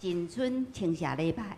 新春称谢礼拜。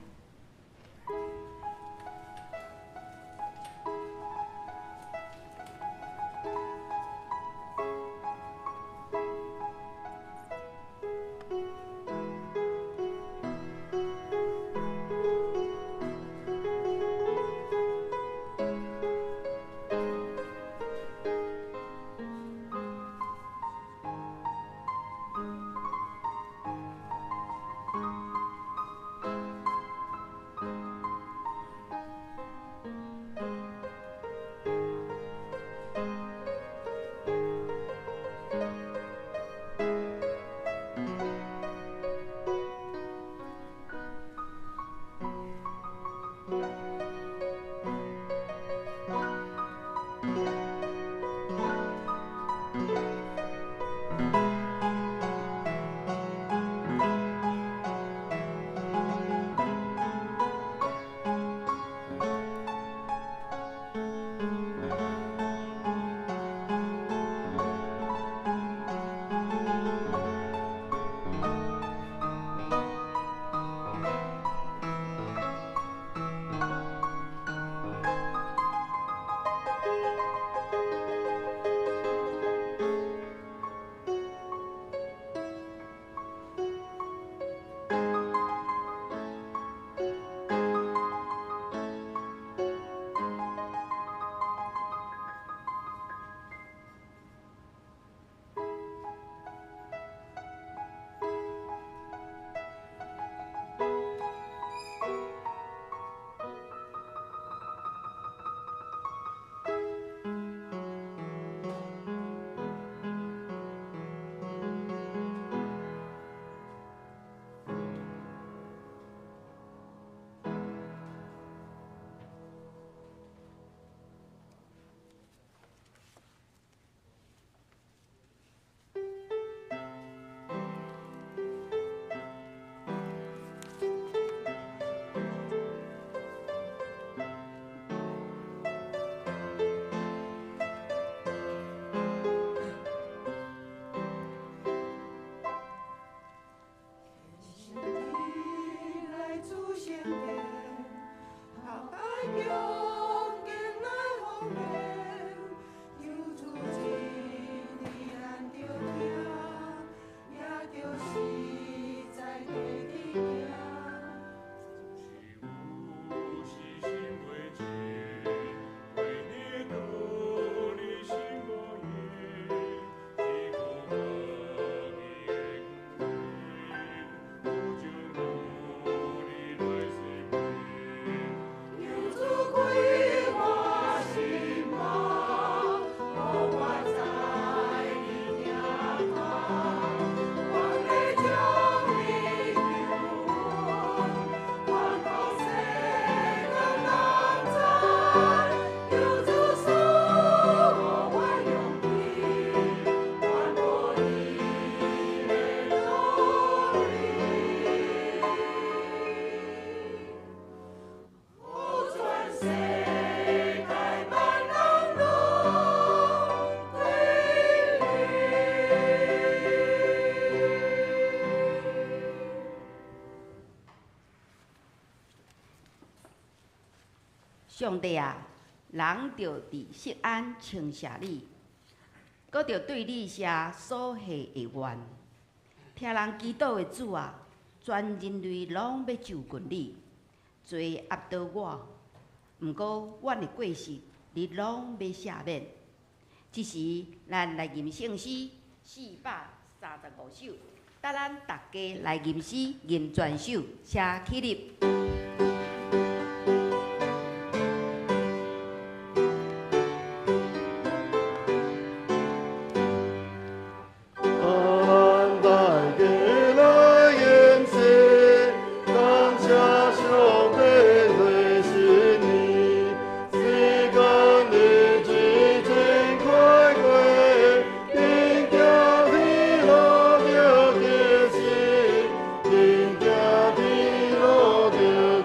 上帝啊，人著佇錫安稱謝你，閣著對你寫所許的願。聽人祈禱的主啊，全人類攏欲就近你，罪壓倒我，毋過阮的過失，你攏欲赦免。這時，咱來吟聖詩435首，帶咱逐家來吟詩吟全首，請起立。天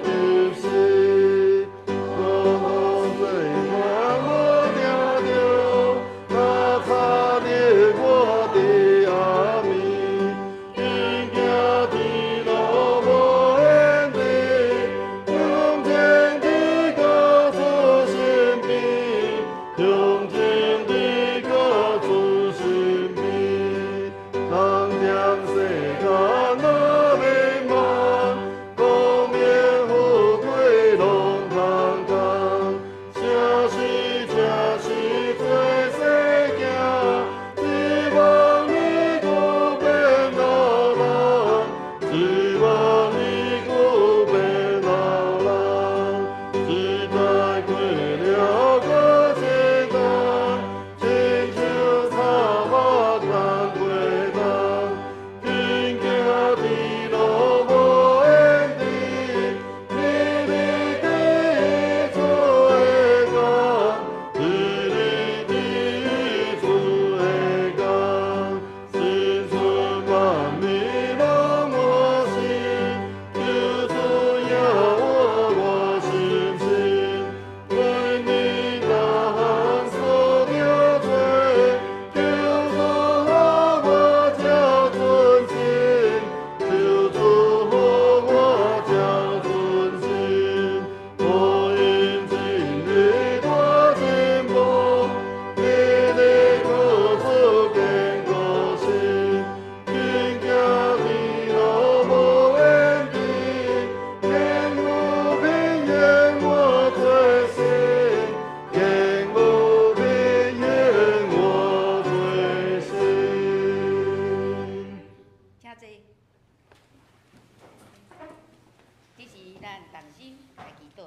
咱同心來祈禱。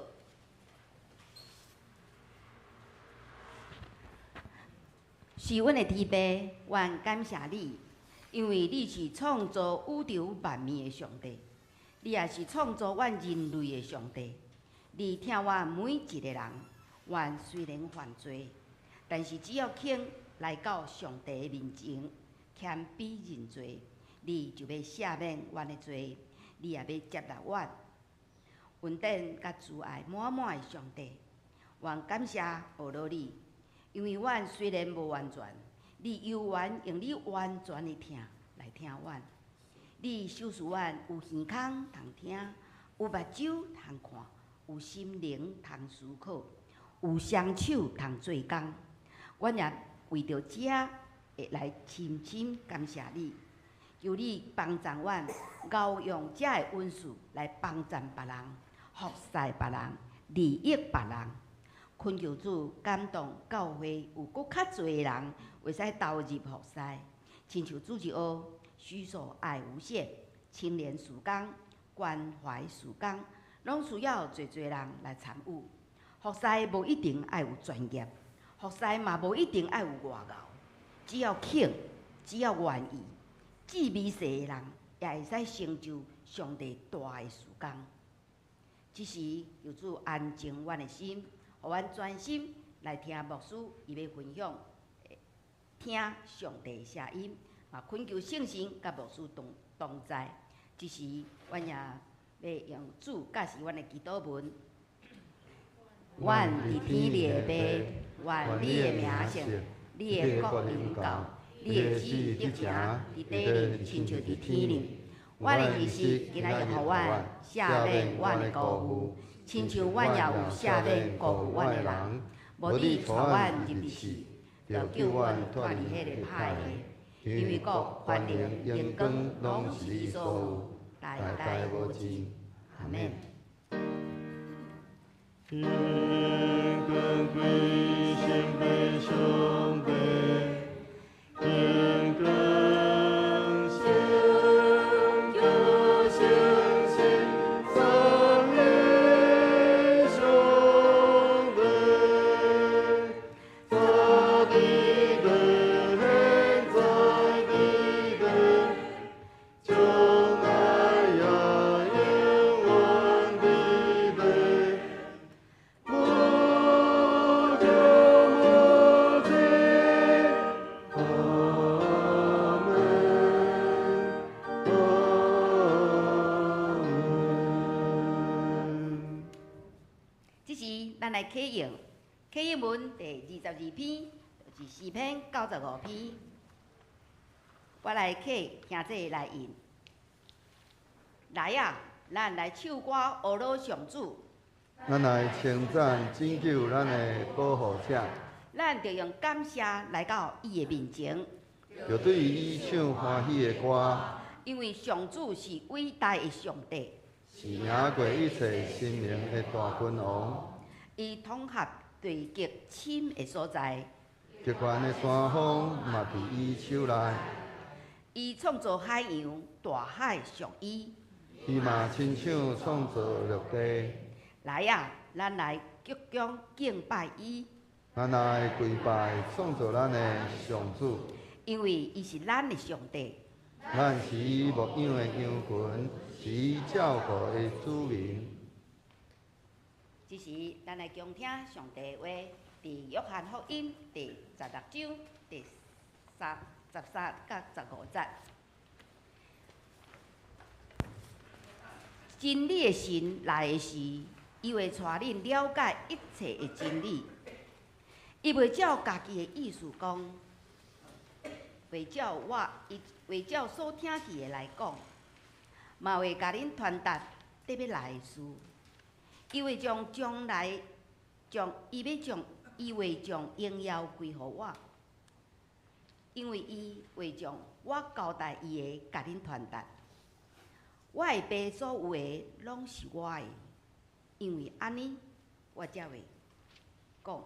是阮的天父，阮感謝你，因為你是創造宇宙萬物的上帝，你也是創造阮人類的上帝。你疼阮每一个人，阮雖然犯罪，但是只要肯來到上帝的面前，謙卑認罪，你就欲赦免阮的罪，你也欲接納阮。恩典佮慈愛滿滿的上帝，阮感謝阿羅你，因為阮雖然無完全，你猶原用你完全的疼來疼阮。你賞賜阮有耳孔通聽，有目睭通看，有心靈通思考，有雙手通做工。阮也為著這會來深深感謝你，求你幫助阮，𠢕用這个恩賜來幫助別人，服侍別人，利益別人。懇求主感動教會有閣較濟人會使投入服侍，親像主日學、許素愛無限、青年事工、關懷事工，攏需要濟濟人來參與。服侍無一定愛有專業，服侍嘛無一定愛有偌𠢕，只要肯，只要願意，至微細的人也會使成就上帝大的事工。這時求主安靜阮的心，予阮專心來聽牧師伊欲分享，聽上帝的聲音，嘛懇求聖神佮牧師同同在。這時，阮也欲用主教示阮的祈禱文。阮佇天裡的父，願你的名聖，你的國臨到，你的旨意得成，佇地裡親像佇天裡。阮的日食今仔日予阮，赦免阮的辜負，親像阮也有赦免辜負阮的人。無你帶阮入佇試，著救阮脫離彼個歹的。因為國、權能、榮光，攏是你所有，代代無盡。阿們。榮光歸聖父上帝，榮光聖子聖神三一上帝，早佇地，現在佇地，將來也永遠佇地。無窮無盡，阿們，阿們。這時，咱來啟用啟應文第22篇，就是詩篇95篇。我來啟兄弟來印。來啊，咱來唱歌阿羅上主。咱來稱讚拯救咱的保護者，咱著用感謝來到伊的面前，著對伊唱歡喜的歌，因為上主是偉大的上帝，是贏過一切神明的大君王。伊統合地極深的所在，極懸的山峰嘛佇伊手內，伊創造海洋，大海屬伊。伊嘛親手創造陸地。來啊，咱來鞠躬敬拜伊，咱來跪拜創造咱的上主，因為伊是咱的上帝。咱是伊牧養的羊群，是伊照顧的子民。這時，咱來恭聽上帝的話，佇約翰福音第16章第33、13佮15節。真理的神來的時，伊會帶恁了解一切的真理。伊袂照家己的意思講，袂照我，伊袂照所聽見的來講，嘛會共恁傳達得欲來的事。伊會將將來，將伊欲將伊會將榮耀歸予我，因為伊會將我交代伊的，共恁傳達。我的爸所有的，攏是我的，因為按呢，我才會講，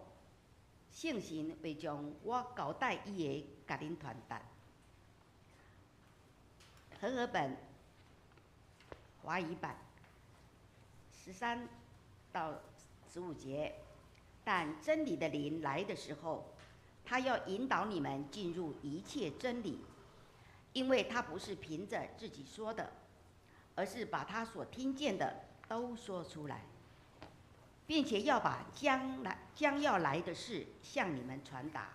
聖神會將我交代伊的，共恁傳達。和合本華語版。詩13到15節，但真理的靈來的時候，他要引導你們進入一切真理，因為他不是憑着自己說的，而是把他所聽見的都說出來，並且要把將來將要來的事向你們傳達。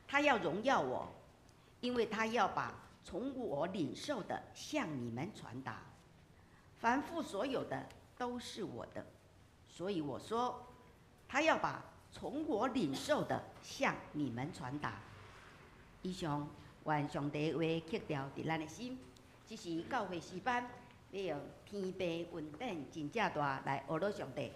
他要榮耀我，因為他要把從我領受的向你們傳達。凡父所有的都是我的，所以我說，他要把從我領受的向你們傳達。以上，願上帝話刻牢佇咱的心。這是教會詩班欲用天父恩典真正大來學樂上帝。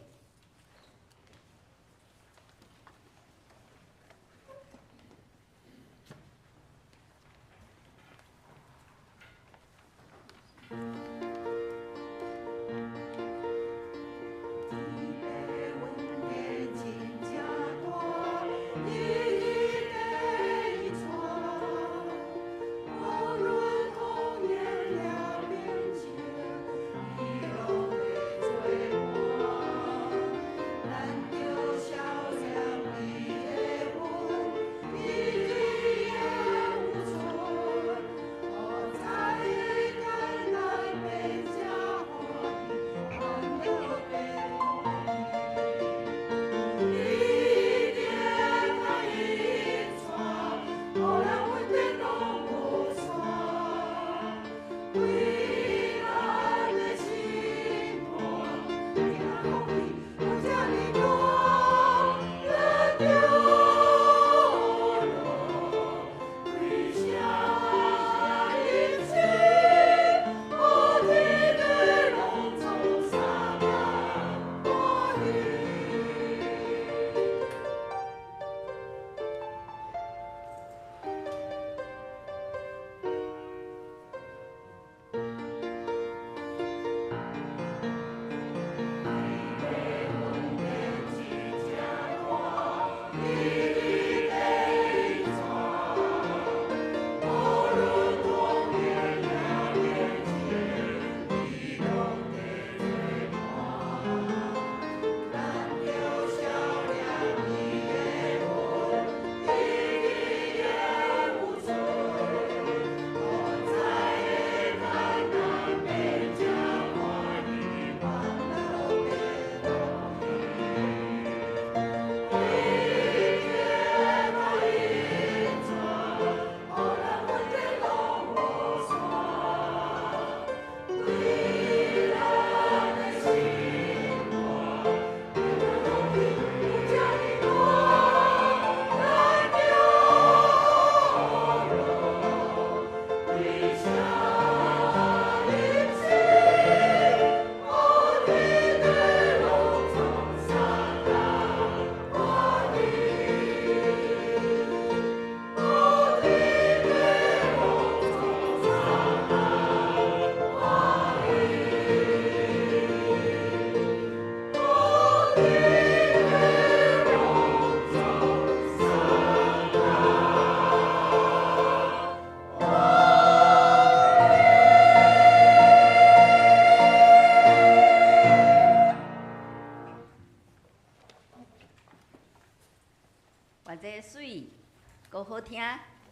聽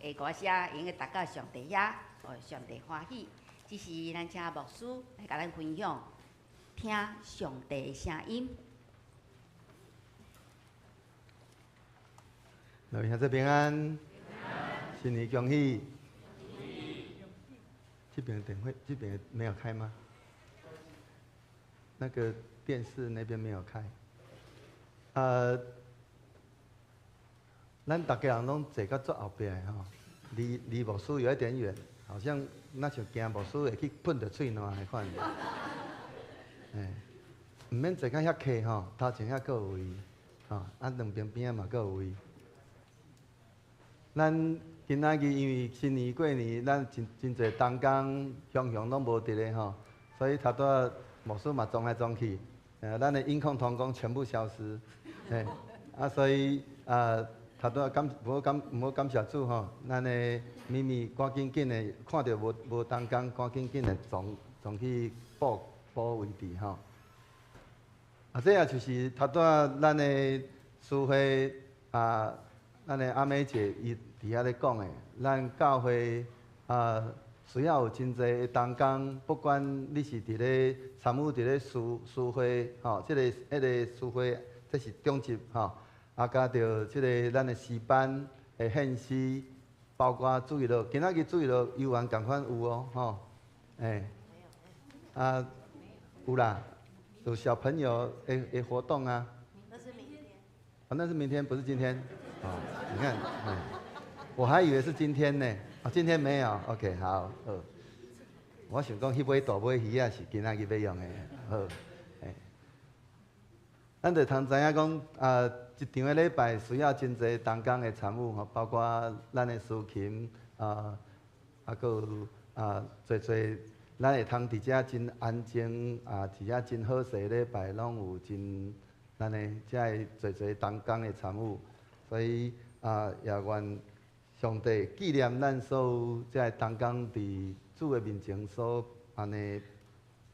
的歌聲，會用達到上帝遐，予上帝歡喜。這是咱請牧師來共咱分享，聽上帝的聲音。各位兄弟平安，新年恭喜。這邊等會，這邊沒有開嗎？那個電視那邊沒有開。咱逐家人攏坐甲足後壁的吼，離牧師有一點遠，好像若像驚牧師會去噴著喙瀾彼款。嘿，毋免坐甲遐客吼，頭前遐閣有位，吼，啊兩邊邊仔嘛閣有位。咱今仔日因為新年過年，咱真濟同工鄉鄉攏無佇咧吼，所以頭拄仔牧師嘛撞來撞去，咱的音控同工全部消失，嘿，啊所以啊。頭拄仔感，無感，無感謝主吼，咱的咪咪趕緊緊的看著無同工，趕緊緊的撞去補位置吼。啊，這也就是頭拄仔咱的司會啊，咱的阿美姐伊佇遐咧講的，咱教會啊需要有真濟的同工，不管你是佇咧參與佇咧司會吼，這個司會，這是長執吼，啊，佮著這個咱的詩班的獻詩，包括主日學，今仔日主日學猶原仝款有哦，吼，欸，啊，有啦。有小朋友的活動啊。那是明天。啊，那是明天，不是今天。哦，你看，我還以為是今天呢。啊，今天沒有。OK，好，好。我想講彼尾大尾魚仔是今仔日欲用的，好。欸，咱就通知影講，啊，一場的禮拜需要真濟同工的參與吼，包括咱的司琴，啊，啊，閣有啊，濟濟。咱會通佇遮真安靜，啊，佇遮真好勢禮拜，攏有真咱的遮个濟濟同工的參與，所以啊，也願上帝紀念咱所有遮个同工佇主的面前所按呢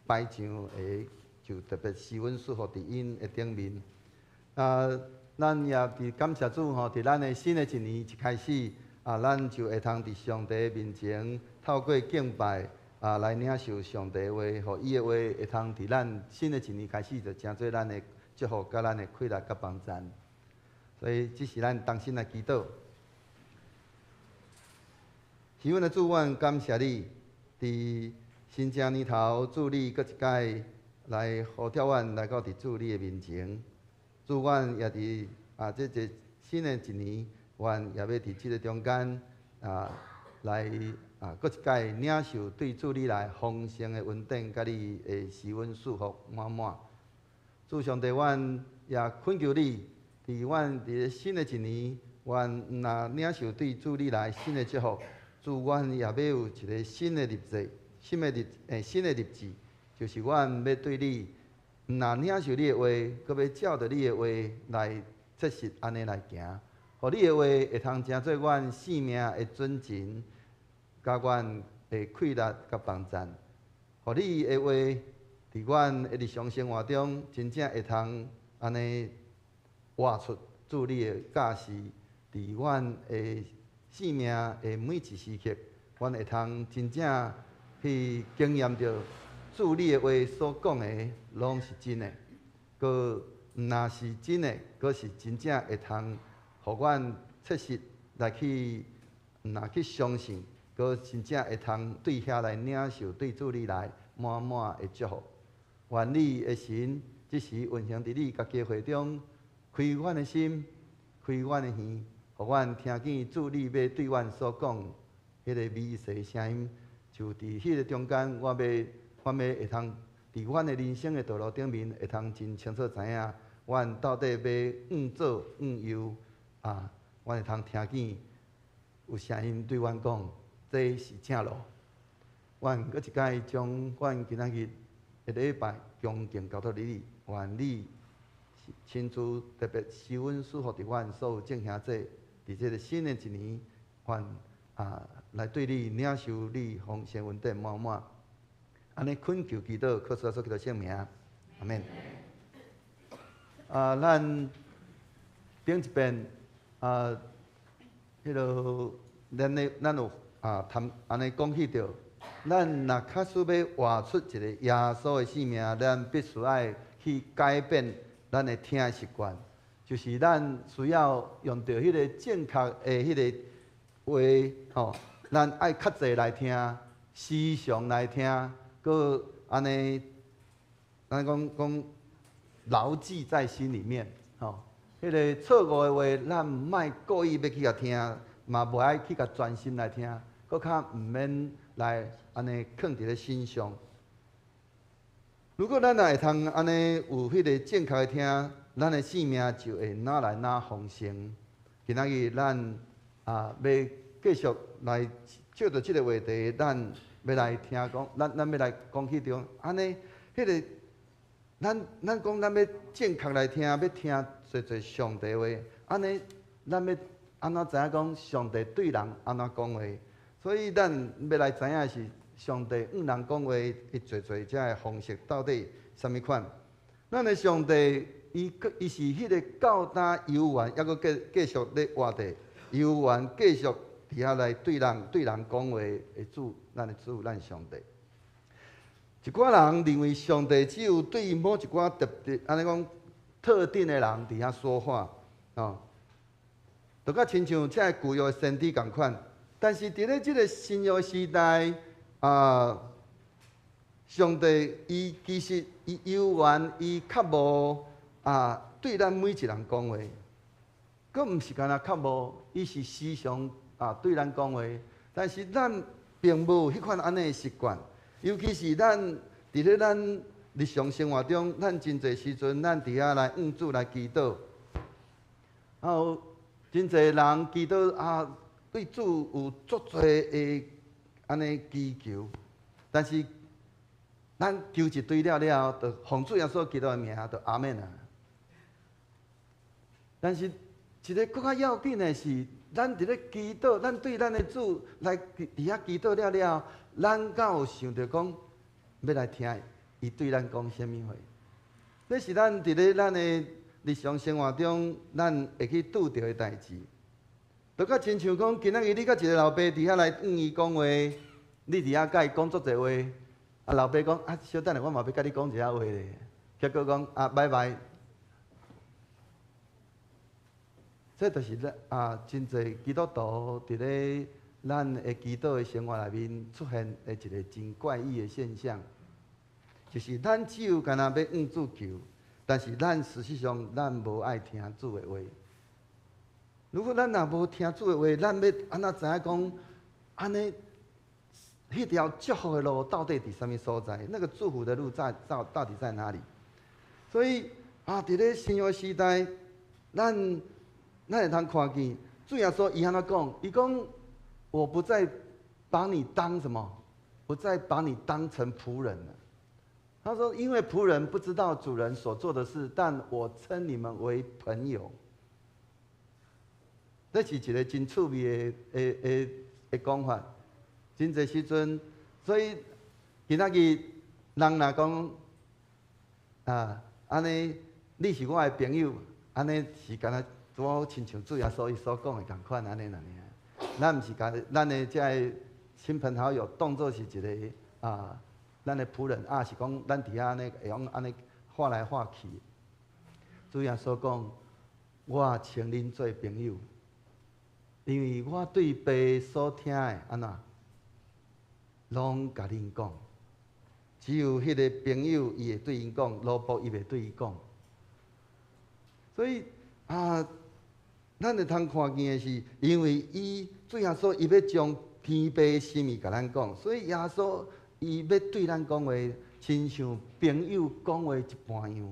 擺上的，就特別施恩祝福佇𪜶的頂面。啊，咱也佇感謝主吼，佇咱的新的一年一開始，啊，咱就會通佇上帝面前透過敬拜，啊，來領受上帝話，予伊的話會通佇咱新的一年開始，就成做咱的祝福，佮咱的氣力佮幫贊。所以，這是咱同心來祈禱。是阮的主，阮感謝你，佇新正年頭，主你閣一擺來呼召阮來到佇主你的面前。主，阮也佇啊，這個新的一年，阮也欲佇這個中間啊來。啊，閣一擺領受對主你來豐盛的恩典，佮你的施恩祝福滿滿。主上帝，阮也懇求你，佇阮佇新的一年，阮毋若領受對主你來新的祝福，主，阮也欲有一個新的立志，新的立志，就是阮欲對你，毋若領受你的話，閣欲照著你的話來切實按呢來行，予你的話會通成做阮生命的準繩，佮阮的氣力佮幫贊，予你的話佇阮的日常生活中，真正會通按呢活出主你的教示，佇阮的生命的每一時刻，阮會通真正去經驗著主你的話所講的攏是真的，閣毋若是真的，閣是真正會通予阮切實來去，毋若去相信。閣真正會通對遐來領受對主你來滿滿的祝福。願你的神這時運行佇你家己的會中，開阮的心，開阮的耳，予阮聽見主你欲對阮所講彼個微細聲音，就佇彼個中間，我欲會通佇阮的人生的道路頂面，會通真清楚知影，阮到底欲往左往右啊？阮會通聽見有聲音對阮講，這是正路。阮閣一擺將阮今仔日的禮拜恭敬交託予你，願你親自特別施恩賜福佇阮所有眾兄弟，佇這個新的一年，阮啊來對你領受你豐盛恩典滿滿。按呢懇求祈禱，靠主耶穌基督聖名，阿們。啊，咱頂一遍啊，彼个咱的咱有啊，談按呢講起著，咱若確實欲活出一個耶穌的生命，咱必須愛去改變咱的聽習慣，就是咱需要用著彼個正確的彼個話，吼，咱愛較濟來聽，時常來聽，閣按呢，咱講講牢記在心裡面，吼，彼個錯誤的話，咱莫故意欲去共聽，嘛無愛去共專心來聽，閣較毋免來按呢囥佇咧心上。如果咱若會通按呢有彼個正確的聽，咱的生命就會愈來愈豐盛。今仔日咱啊，欲繼續來借著這個話題，咱欲來聽講，咱欲來講起著按呢，彼個咱講咱欲正確來聽，欲聽濟濟上帝話，按呢，咱欲按怎知影講上帝對人按怎講話？所以咱欲來知影是上帝向人講話，伊濟濟遮的方式到底啥物款？咱的上帝，伊是彼个到今猶原，猶閣繼續咧活的，猶原繼續佇遐來對人講話的主，咱的主，咱上帝。一寡人認為上帝只有對某一寡特別，按呢講特定的人佇遐說話，哦，就佮親像這个舊約先知仝款。但是佇咧這个新約時代，啊，上帝伊其實伊猶原伊較無啊對咱每一人講話，閣毋是干焦較無，伊是時常啊對咱講話，但是咱並無彼款按呢的習慣。尤其是咱佇咧咱日常生活中，咱真濟時陣，咱佇遐來向主來祈禱，啊有真濟人祈禱啊，對主有足濟的按呢祈求，但是咱求一堆了了後，就奉主耶穌基督的名，就阿們啊。但是一个閣較要緊的是，咱佇咧祈禱，咱對咱的主來佇遐祈禱了了後，咱敢有想著講欲來聽伊對咱講啥物話？這是咱佇咧咱的日常生活中，咱會去拄著的代誌。就佮親像講，今仔日你佮一个老爸佇遐來向伊講話，你佇遐佮伊講足濟話，啊老爸講啊，小等下，我嘛欲佮你講一下話咧。結果講啊，拜拜。這就是咱啊，真濟基督徒佇咧咱的祈禱的生活內面出現的一个真怪異的現象，就是咱只有干焦欲向主求，但是咱事實上咱無愛聽主的話。如果咱若無聽主的話，咱欲按怎知影講按呢？彼條祝福的路到底佇啥物所在？那個祝福的路在到底在哪裡？所以啊，佇咧新約時代，咱會通看見主耶穌伊按怎講？伊講：我不再把你當什麼？不再把你當成僕人了。他說：因為僕人不知道主人所做的事，但我稱你們為朋友。這是一个真趣味的講法。真濟時陣，所以今仔日人若講啊，按呢，你是我的朋友，按呢是敢若拄好親像主耶穌伊所講的仝款按呢爾。咱毋是共咱的這个親朋好友當做是一个啊，咱的僕人，啊是講咱佇遐按呢會用按呢畫來畫去。主耶穌講，我稱恁做朋友，因為我對爸所聽的按怎，攏共恁講。只有彼个朋友，伊會對𪜶講，奴僕伊袂對伊講。所以啊，咱會通看見的是，因為伊主耶穌伊欲將天父心意共咱講，所以耶穌伊欲對咱講話，親像朋友講話一般樣。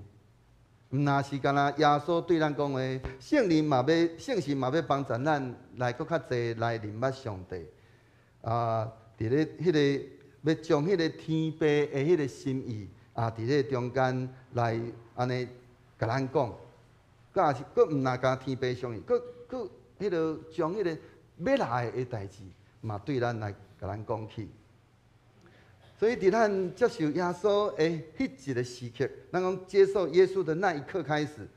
毋若是干焦耶穌對咱講話，聖靈嘛欲聖神嘛欲幫助咱來閣較濟來認捌上帝。啊，佇咧彼个欲將彼个天父的彼个心意啊，佇咧中間來按呢共咱講。閣也是，閣毋若共天父相異，閣閣彼个將彼个欲來的代誌，嘛對咱來共咱講起。所以，佇咱接受耶穌的彼一个時刻，咱講接受耶穌的那一刻開始，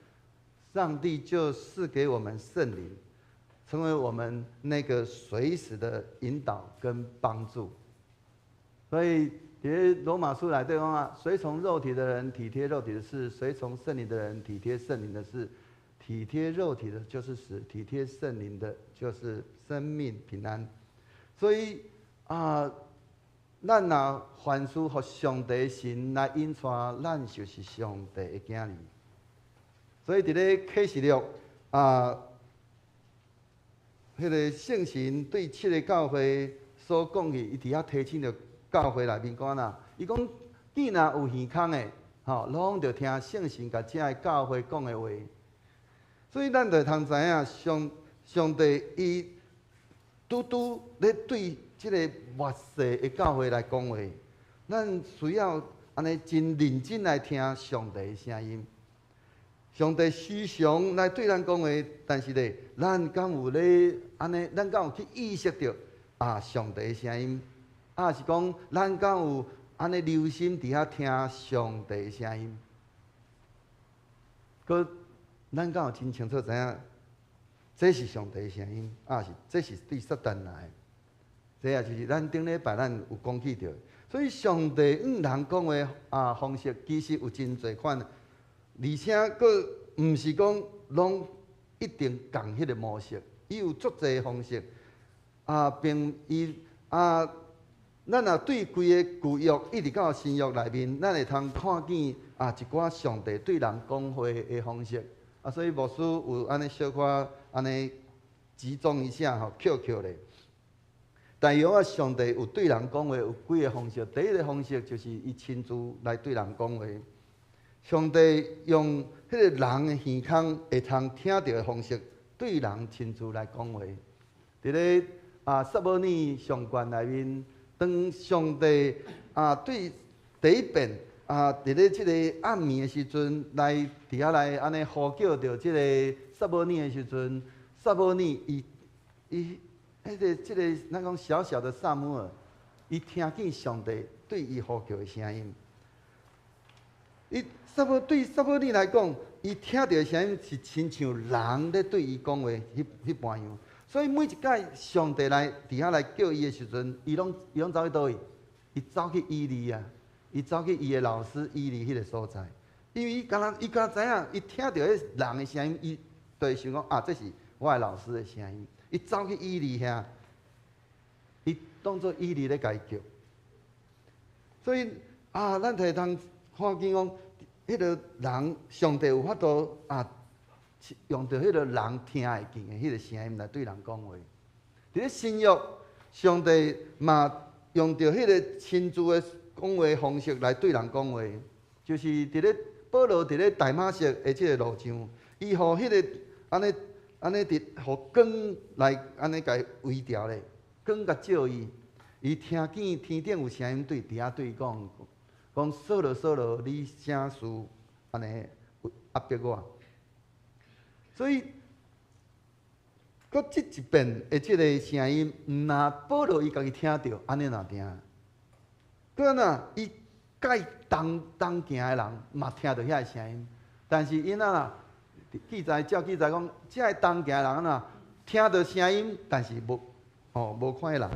上帝就賜給我們聖靈，成為我們那個隨時的引導跟幫助。所以，佇羅馬書內底講啊，隨從肉體的人體貼肉體的事，隨從聖靈的人體貼聖靈的事。體貼肉體的就是死，體貼聖靈的就是生命平安。所以啊，咱若凡事予上帝神來引帶，咱就是上帝的囝兒。所以佇咧啟示錄啊，彼个聖神對七个教會所講的，伊佇遐提醒著教會內面講啦，伊講既若有耳孔的，吼，攏著聽聖神共這个教會講的話。所以咱就會通知影，上帝伊拄拄咧對這个末世的教會來講話，咱需要按呢真認真來聽上帝的聲音。上帝時常來對咱講話，但是咧，咱敢有咧按呢？咱敢有去意識著啊上帝的聲音？啊是講咱敢有按呢留心佇遐聽上帝的聲音？閣咱敢有真清楚知影，這是上帝的聲音，抑是這是對撒旦來的？這也就是咱頂禮拜咱有講起著。所以上帝向人講話啊方式，其實有真濟款，而且閣毋是講攏一定仝彼个模式，伊有足濟方式啊，並伊啊，咱若對規个舊約一直到新約內面，咱會通看見啊一寡上帝對人講話的方式。啊，所以牧師有按呢小可按呢集中一下吼，抾抾咧。大約啊，上帝有對人講話有幾个方式。第一个方式就是伊親自來對人講話。上帝用彼个人的耳孔會通聽著的方式，對人親自來講話。佇咧啊，撒母耳上卷內面，當上帝啊對第一遍啊，佇咧這个暗暝的時陣，來佇遐來按呢呼叫著這个撒母耳的時陣，撒母耳伊伊彼个這个咱講小小的撒母耳，伊聽見上帝對伊呼叫的聲音。伊撒母對撒母耳來講，伊聽著的聲音是親像人咧對伊講話彼彼般樣。所以每一擺上帝來佇遐來叫伊的時陣，伊攏走去佗位？伊走去以利啊，伊走去伊的老師以利彼个所在。因為伊敢若知影，伊聽著彼人的聲音，伊就會想講啊，這是我的老師的聲音。伊走去以利遐，伊當做以利咧共伊叫。所以啊，咱就會通看見講，彼个人上帝有法度啊，用著彼个人聽會見的彼个聲音來對人講話。佇咧新約，上帝嘛用著彼個親自的講話方式來對人講話，就是佇咧保羅佇咧大馬色的這个路上，伊予彼个按呢按呢佇予光來按呢共伊圍牢咧，光共照伊，伊聽見天頂有聲音對佇遐對伊講，講掃羅掃羅，你啥事按呢壓迫我？所以，閣這一遍的這个聲音，毋若保羅伊家己聽著，按呢若定。閣若伊佮伊同同行的人嘛聽著遐个聲音，但是𪜶啊記載照記載講，這个同行的人啊聽著聲音，但是無吼無看彼人。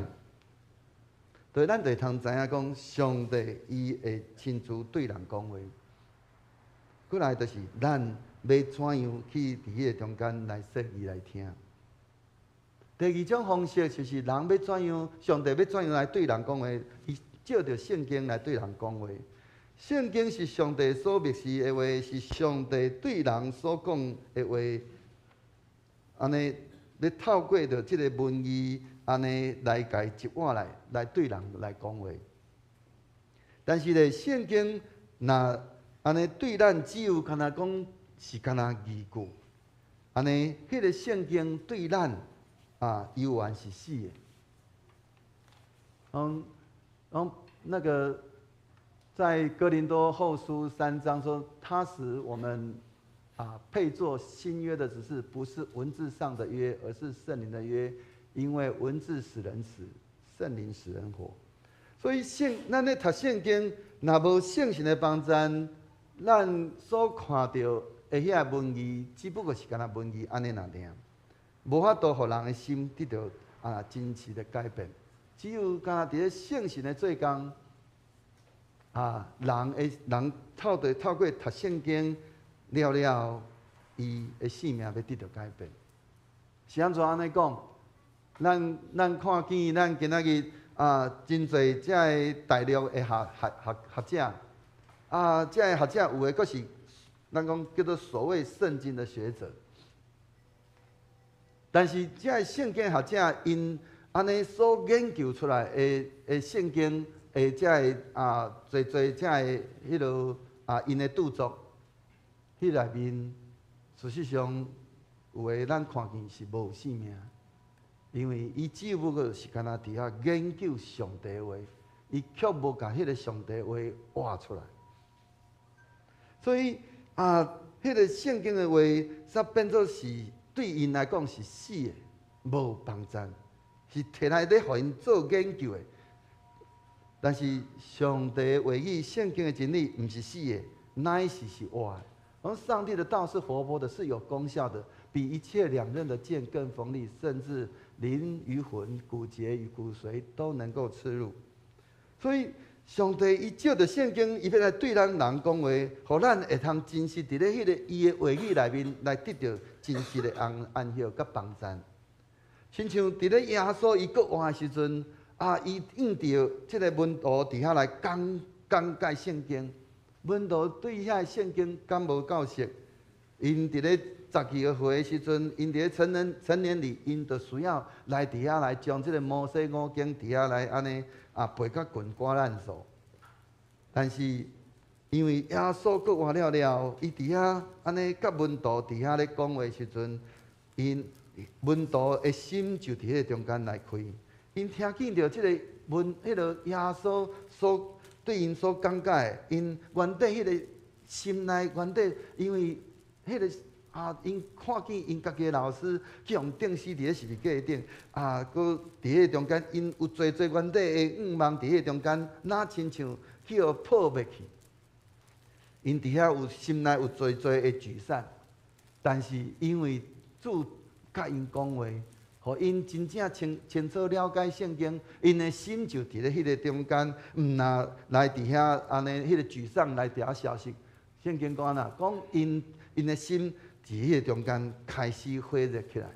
所以咱就會通知影講，上帝伊會親自對人講話。過來就是咱欲怎樣去佇彼个中間來說伊來聽。第二種方式就是人欲怎樣，上帝欲怎樣來對人講話，伊藉著聖經來對人講話。聖經是上帝所默示的話，是上帝對人所講的話。按呢，欲透過著這个文字，按呢來共伊一換來，來對人來講話。但是咧，聖經若按呢對咱只有敢若講是敢若字句，按呢，彼个聖經對咱啊，猶原是死的。嗯，嗯，那個在哥林多後書三章說，他使我們啊配作新約的，只是不是文字上的約，而是聖靈的約。因為文字使人死，聖靈使人活。所以聖，咱咧讀聖經，若無聖神的幫助，咱所看著的遐文字，只不過是敢若文字按呢爾爾，無法度予人的心得著啊真實的改變。只有敢若佇咧聖神的做工，啊，人會人透過讀聖經了了後，伊的生命欲得著改變。是按怎按呢講？咱看見咱今仔日啊，真濟這个大陸的學者，啊，這个學者有的閣是咱講叫做所謂聖經的學者，但是這个聖經學者𪜶按呢所研究出來的聖經的這个啊，濟濟這个彼落啊，𪜶的著作，彼內面事實上有的咱看見是無生命，因為伊只不過是敢若佇遐研究上帝話，伊卻無共彼个上帝話活出來。所以啊，彼个聖經的話，煞變做是對𪜶來講是死的，無幫贊，是提來咧予𪜶做研究的。但是上帝的話語、聖經的真理，毋是死的，乃是是活的。而上帝的道是活泼的，是有功效的，比一切兩刃的劍更鋒利，甚至靈與魂、骨節與骨髓都能夠刺入。所以，上帝伊藉著聖經，伊欲來對咱人講話，予咱會通真實佇咧彼个伊的話語內面來得著真實的安安息佮幫贊。親像佇咧耶穌伊閣活的時陣，啊，伊應著這个門徒佇遐來講講解聖經，門徒對遐聖經敢無夠熟？𪜶佇咧12個歲的時陣，𪜶佇咧成人成年禮，𪜶就需要來佇遐來將這个摩西五經佇遐來按呢啊背甲滾瓜爛熟。但是因為耶穌閣活了了後，伊佇遐按呢佮門徒佇遐咧講話時陣，𪜶門徒的心就佇彼个中間來開，𪜶聽見著這个門，彼个耶穌所對𪜶所講解的，𪜶原底彼个心內原底，因為彼个啊，𪜶看見𪜶家己的老師去予釘死佇咧十字架頂，啊，閣佇彼個中間，𪜶有濟濟原底的願望佇彼個中間，若親像去予破滅去。𪜶佇遐有心內有濟濟的沮喪，但是因為主佮𪜶講話，予𪜶真正清清楚了解聖經，𪜶的心就佇咧彼个中間，毋若來佇遐按呢彼个沮喪來佇遐消失。聖經講按怎？講𪜶𪜶的心佇彼个中間開始火熱起來。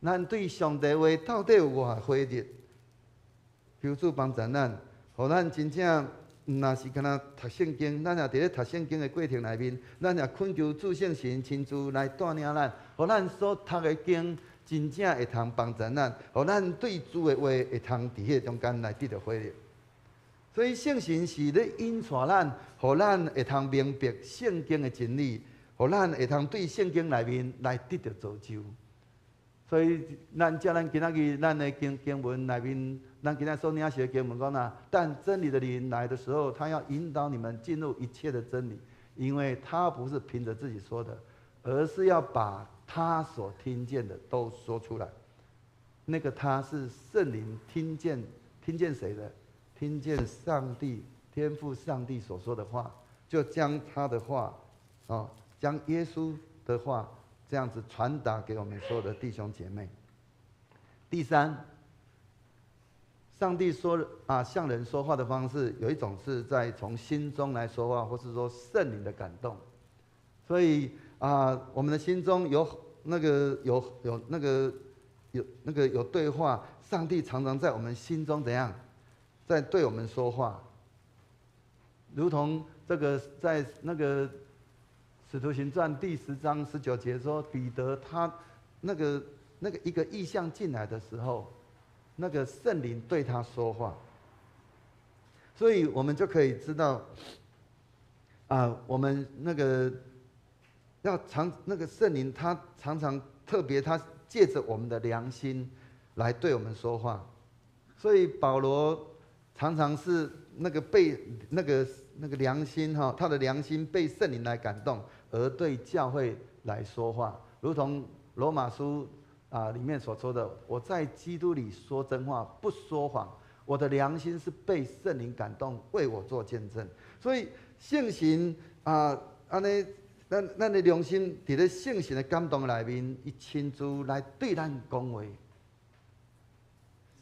咱對上帝話到底有偌火熱？求主幫助咱，予咱真正毋若是干焦讀聖經，咱也佇咧讀聖經的過程內面，咱也懇求主聖神親自來帶領咱，予咱所讀的經真正會通幫助咱，予咱對主的話會通佇彼个中間來得著火熱。所以聖神是咧引帶咱，予咱會通明白聖經的真理，予咱會通對聖經內面來得著造就。所以，咱照咱今仔日咱的經經文內面，咱今仔所領受的經文講啦，但真理的靈來的時候，他要引導你們進入一切的真理，因為他不是憑著自己說的，而是要把他所聽見的都說出來。那個他是聖靈聽見，聽見誰的？聽見上帝天父上帝所說的話，就將他的話，哦，將耶穌的話這樣子傳達給我們所有的弟兄姐妹。第三，上帝說啊，向人說話的方式有一種是在從心中來說話，或是說聖靈的感動。所以啊，我們的心中有那個有有那個有那個有對話，上帝常常在我們心中怎樣，在對我們說話，如同這個在那個使徒行傳第10章19節說，彼得他那個一個異象進來的時候，那個聖靈對他說話，所以我們就可以知道，啊，我們那個要常那個聖靈，他常常特別他借著我們的良心來對我們說話，所以保羅常常是那個被那個良心哈，他的良心被聖靈來感動，而對教會來說話，如同羅馬書啊裡面所說的：“我在基督裡說真話，不說謊。我的良心是被聖靈感動，為我做見證。”所以聖神啊，按呢，咱咱的良心佇咧聖神的感動內面，伊親自來對咱講話。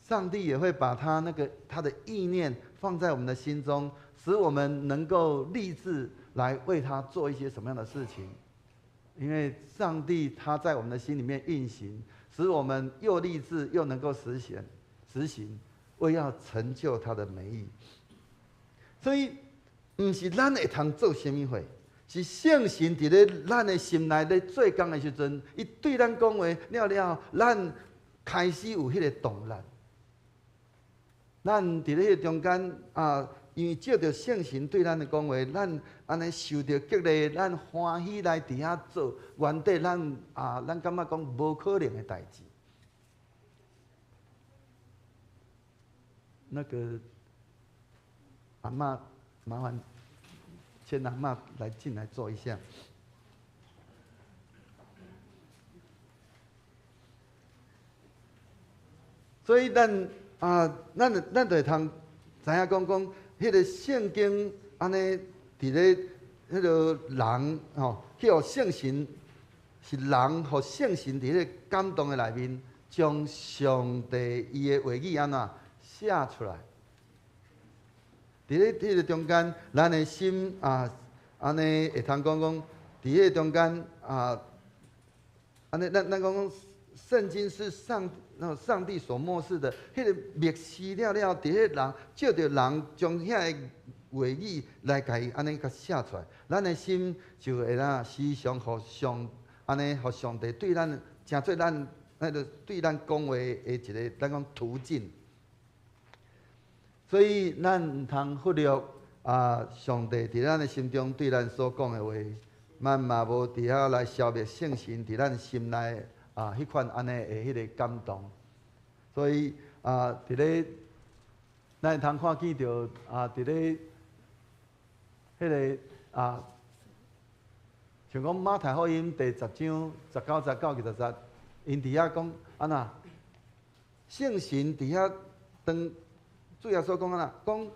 上帝也會把他那個他的意念放在我們的心中，使我們能夠立志來為他做一些什麼樣的事情。因為上帝他在我們的心裡面運行，使我們又立志又能夠實現實行，為要成就他的美意。所以，毋是咱會通做啥物貨，是聖神佇咧咱的心內咧做工的時陣，伊對咱講話了了後，咱開始有彼個動力。咱佇咧彼個中間啊，因為藉著聖神對咱的講話，咱按呢受著激勵，咱歡喜來佇遐做原底咱啊，咱感覺講無可能的代誌。那個阿嬤，麻煩請阿嬤來進來坐一下。所以咱啊，咱咱就會通知影講講，彼個聖經按呢佇咧彼个人吼，去予聖神是人，予聖神佇彼个感動的內面，將上帝伊的話語按怎寫出來。佇咧彼個中間，咱的心啊，按呢會通講講，佇彼個中間啊，按呢咱講講聖經是上帝所默示的，彼個默示了了，佇彼個人藉著人將遐個話語來共伊按呢共寫出來，咱的心就會啦時常予上按呢予上帝對咱成做咱彼個對咱講話的一個咱講途徑。所以咱毋通忽略啊，上帝佇咱的心中對咱所講的話，咱嘛無佇遐來消滅聖神佇咱心內啊，彼款按呢的彼個感動。所以啊，佇咧咱會通看見著啊，佇咧彼個啊，像講馬太福音第十章19節到20節，𪜶佇遐講按怎，聖神佇遐當主耶穌講按怎，講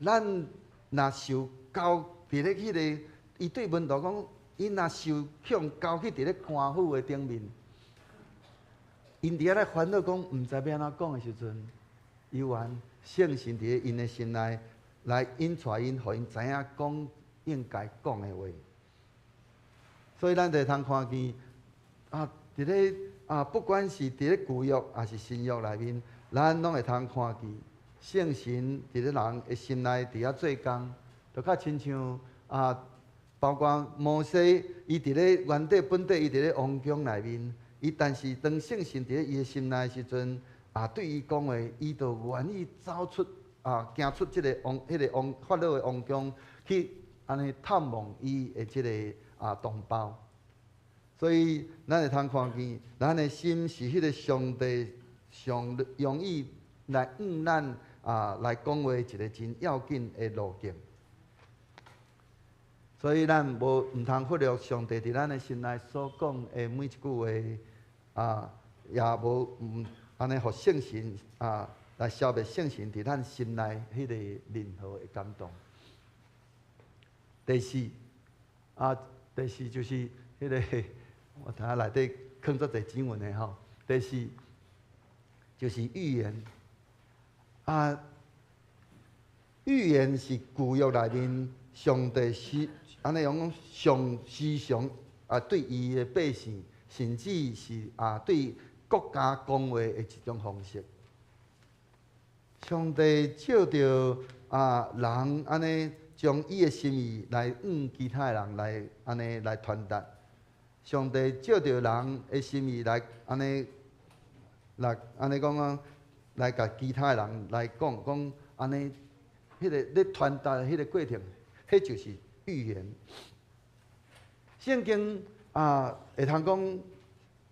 咱若受交佇咧彼個，伊對門徒講，𪜶若受去予交去佇咧官府的頂面，𪜶佇遐咧煩惱講，毋知欲按怎講的時陣，猶原聖神佇咧𪜶的心內來引帶𪜶，予𪜶知影講應該講的話。所以咱就會通看見啊，佇咧啊，不管是佇咧舊約抑是新約內面，咱攏會通看見聖神佇咧人的心內佇遐做工，就較親像啊，包括摩西，伊佇咧原底本底，伊佇咧王宮內面，伊但是當聖神佇咧伊的心內時陣，啊，對伊講話，伊就願意走出啊，行出這個王、彼個王法老的王宮去，按呢探望伊的這個啊同胞。所以，咱會通看見，咱的心是彼個上帝上容易來向咱啊來講話一個真要緊的路徑。所以，咱無毋通忽略上帝佇咱的心內所講的每一句話，啊，也無毋按呢予聖神啊來消滅聖神佇咱心內彼個任何的感動。第四，啊，第四就是彼個，我睇下內底囥足濟經文的吼。第四就是預言，啊，預言是舊約內面上帝是按呢講上時常啊對伊的百姓，甚至是啊對國家講話的一種方式。上帝藉著啊人按呢將伊的心意來向其他的人來按呢來傳達。上帝藉著人的心意來按呢來按呢講啊，來共其他的人來講講按呢，彼個咧傳達的彼個過程，彼就是預言。聖經啊，會通講，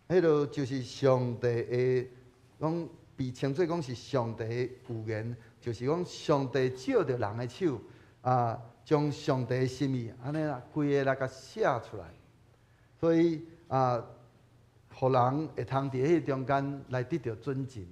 彼個就是上帝的，講被稱做講是上帝的預言，就是講上帝藉著人的手啊，將上帝的心意按呢啦，規个來共寫出來。所以啊，予人會通佇彼個中間來得著準繩。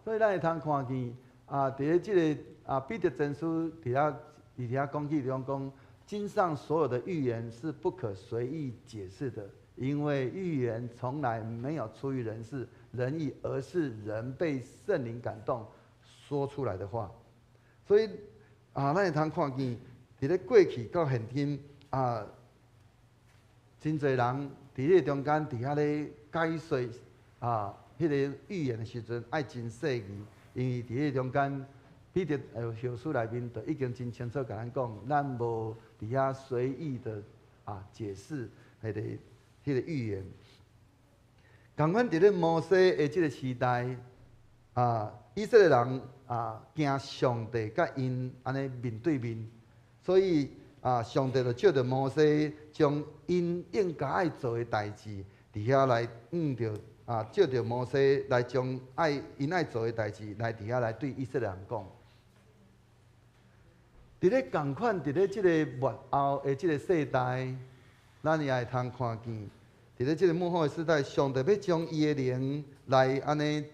所以咱會通看見啊，佇咧這个啊彼得前書佇遐佇遐講起講講，經上所有的預言是不可隨意解釋的，因為預言從來沒有出於人事人意，而是人被聖靈感動說出來的話。所以啊，咱會通看見佇咧過去到現今啊，真濟人佇咧中間佇遐咧解說啊，彼個預言的時陣愛真細膩，因為佇彼中間，彼得後書內面就已經真清楚共咱講，咱無佇遐隨意的啊解釋彼個預言。仝款佇咧摩西的這个時代啊，以色列人啊驚上帝佮𪜶按呢面對面，所以啊，上帝就藉著摩西將𪜶應該愛做的代誌，佇遐來向著啊，藉著摩西來將愛𪜶愛做的代誌來佇遐來對以色列人講。佇咧仝款，佇咧這个末後的這个世代，咱也會通看見，佇咧這个末後的世代，上帝欲將伊的靈來按呢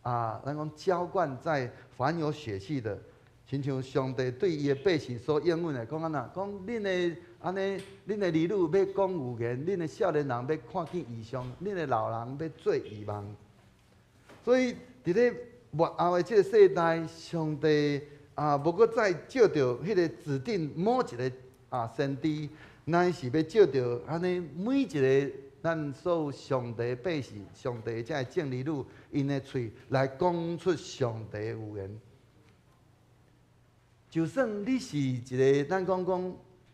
啊，咱講澆灌在凡有血氣的，親像上帝對伊的百姓所應允的，講按怎？講恁的按呢，恁的兒女欲講預言，恁的少年人欲看見異象，恁的老人欲做異夢。所以佇咧末後的這個世代，上帝啊，無閣再藉著彼個指定某一個啊先知，乃是欲藉著按呢每一個咱所有上帝百姓、上帝這个眾兒女，𪜶的喙來講出上帝的預言。就算你是一個，咱講講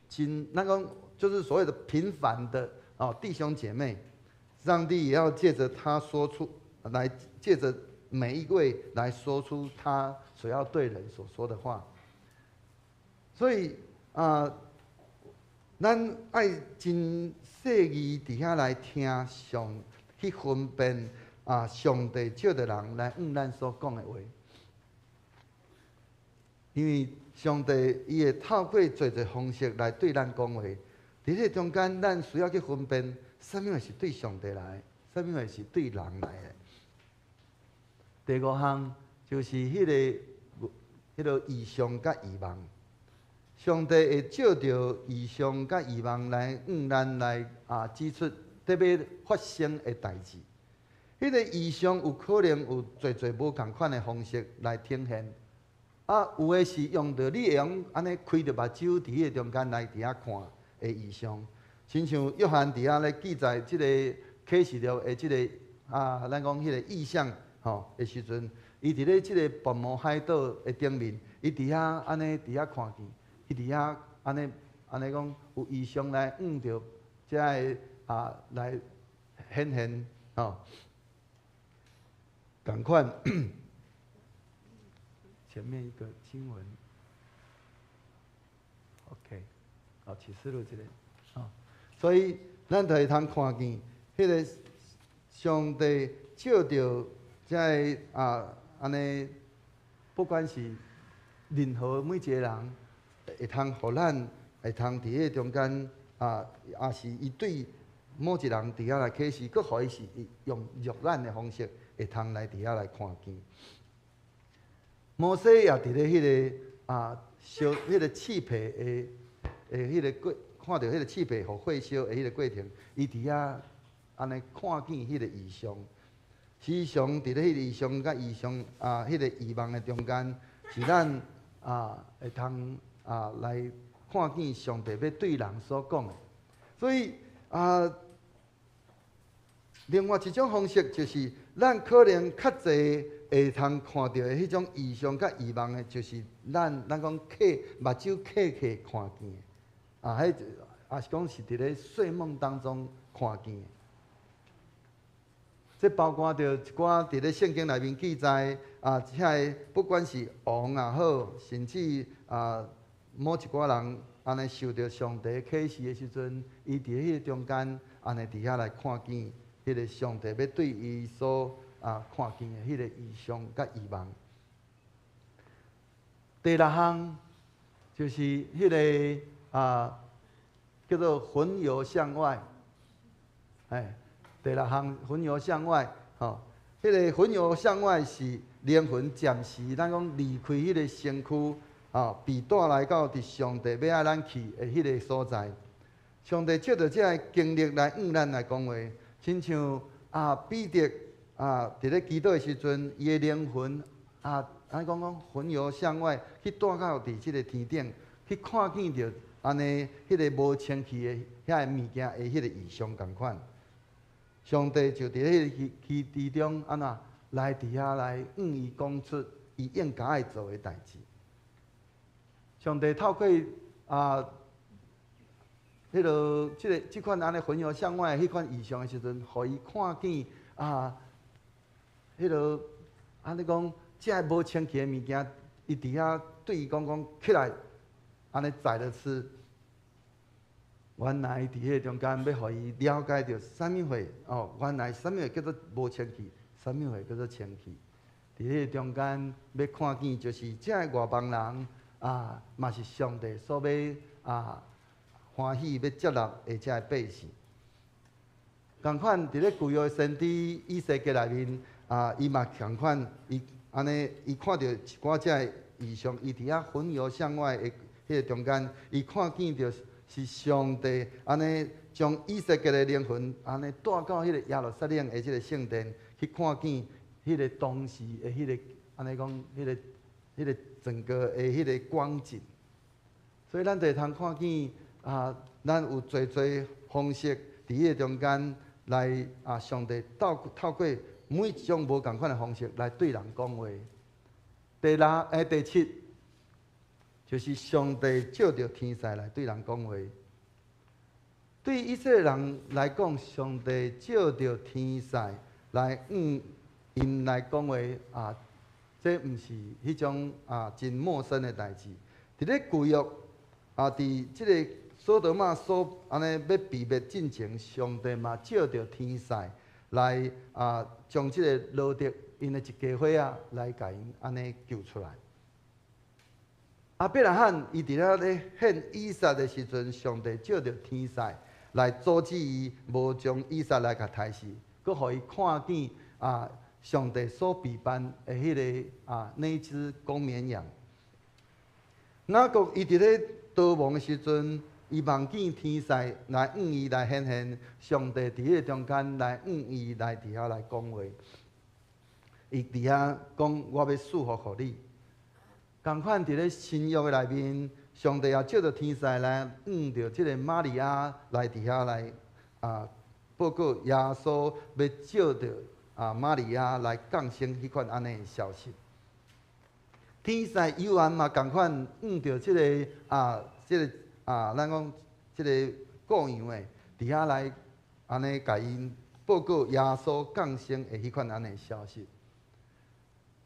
真，咱講就是所謂的平凡的哦弟兄姐妹，上帝也要借著他說出來，借著每一位來說出他所要對人所說的話。所以啊，咱愛真細膩佇遐來聽上去分辨啊，上帝藉著人來向咱所講的話，因為上帝伊會透過濟濟方式來對咱講話。佇這中間，咱需要去分辨，啥物話是對上帝來，啥物話是對人來的。第五項就是彼個異象佮異夢，上帝會藉著異象佮異夢來向咱來啊指出得欲發生的代誌。彼個異象有可能有濟濟無仝款的方式來呈現，啊，有的是用著你會用按呢開著目睭佇彼個中間來佇遐看的異象，親像約翰佇遐咧記載這個啟示錄的這個啊，咱講彼個異象吼的時陣，伊佇咧這個拔摩海島的頂面，伊佇遐按呢佇遐看見，伊佇遐按呢按呢講有異象來向著遮个啊來顯現吼。仝款，前面一個經文，OK，好，啟示錄這個，哦，所以咱就會通看見，彼個上帝藉著遮个啊，按呢，不管是任何每一個人，會通予咱會通佇彼個中間啊，抑是伊對某一人佇遐來啟示，閣予伊是用肉眼的方式，會通來佇遐來看見。摩西也佇咧彼個啊燒彼個刺皮的的彼個過，看著彼個刺皮予火燒的彼個過程，伊佇遐按呢看見彼個異象。時常佇咧彼個異象佮異象啊，彼個異夢的中間，是咱啊會通啊來看見上帝欲對人所講的。所以啊，另外一種方式就是，咱可能較濟會通看著的彼種異象佮異夢的，就是咱講瞌目睭瞌瞌看見的，啊，彼也是講是佇咧睡夢當中看見的。這包括著一寡佇咧聖經內面記載啊，遐个不管是王也好，甚至啊某一寡人按呢受著上帝啟示的時陣，伊佇彼個中間按呢佇遐來看見。彼個上帝欲對伊所啊看見的彼個異象佮異夢。第六項就是彼個啊叫做魂遊象外，哎，第六項魂遊象外，吼，彼個魂遊象外是靈魂暫時咱講離開彼個身軀，啊，被帶來到佇上帝欲愛咱去的彼個所在。上帝藉著這个經歷來向咱來講話。親像啊，彼得啊，佇咧祈禱的時陣，伊的靈魂啊，按呢講講魂遊象外，去帶到佇這个天頂，去看見著按呢彼个無清氣的遐个物件的彼个異象仝款。上帝就佇彼个虛之中，按怎來佇遐來向伊講出伊應該愛做的代誌。上帝透過啊，彼个、這个、這款按呢魂遊象外彼款異象的時陣，予伊看見啊，彼个按呢講，這个無清氣的物件，伊佇遐對伊講講起來，按呢宰著吃。原來佇彼个中間欲予伊了解著啥物貨哦，原來啥物貨叫做無清氣，啥物貨叫做清氣。佇彼个中間欲看見，就是這个外邦人啊，嘛是上帝所欲啊歡喜欲接納的這个百姓。仝款佇咧舊約先知以西結內面啊，伊嘛仝款，伊按呢，伊看著一寡這个異象，伊佇遐魂遊象外的彼个中間，伊看見著是上帝按呢將以西結的靈魂按呢帶到彼個耶路撒冷的這个聖殿去看見彼个當時的彼个按呢講，彼个整個的彼个光景。所以咱就會通看見啊，咱有濟濟方式佇彼个中間來啊，上帝透過每一種無仝款的方式來對人講話。第六、第七，就是上帝借著天使來對人講話。對以色列人來講，上帝借著天使來向𪜶來講話啊，這毋是彼種啊真陌生的代誌。佇咧舊約啊，佇這个所多瑪所按呢欲被滅進前，上帝嘛借著天使來啊，將這个羅得𪜶的一家伙仔來共𪜶按呢救出來。亞伯拉罕伊佇咧咧獻以撒的時陣，上帝借著天使來阻止伊，無將以撒來共刣死，閣予伊看見啊，上帝所備辦的彼个啊那隻公綿羊。雅各伊佇咧逃亡的時陣，伊夢見天使來向伊來顯現，上帝佇彼个中間來向伊來佇遐來講話。伊佇遐講：我欲賜福予你。仝款佇咧新約的內面，上帝也借著天使來向著這个瑪利亞來佇遐來啊報告耶穌欲藉著啊瑪利亞來降生彼款按呢的消息。天使猶原嘛仝款向著這个啊這个啊咱講這个顧羊的佇遐來按呢共𪜶報告耶穌降生的彼款按呢的消息。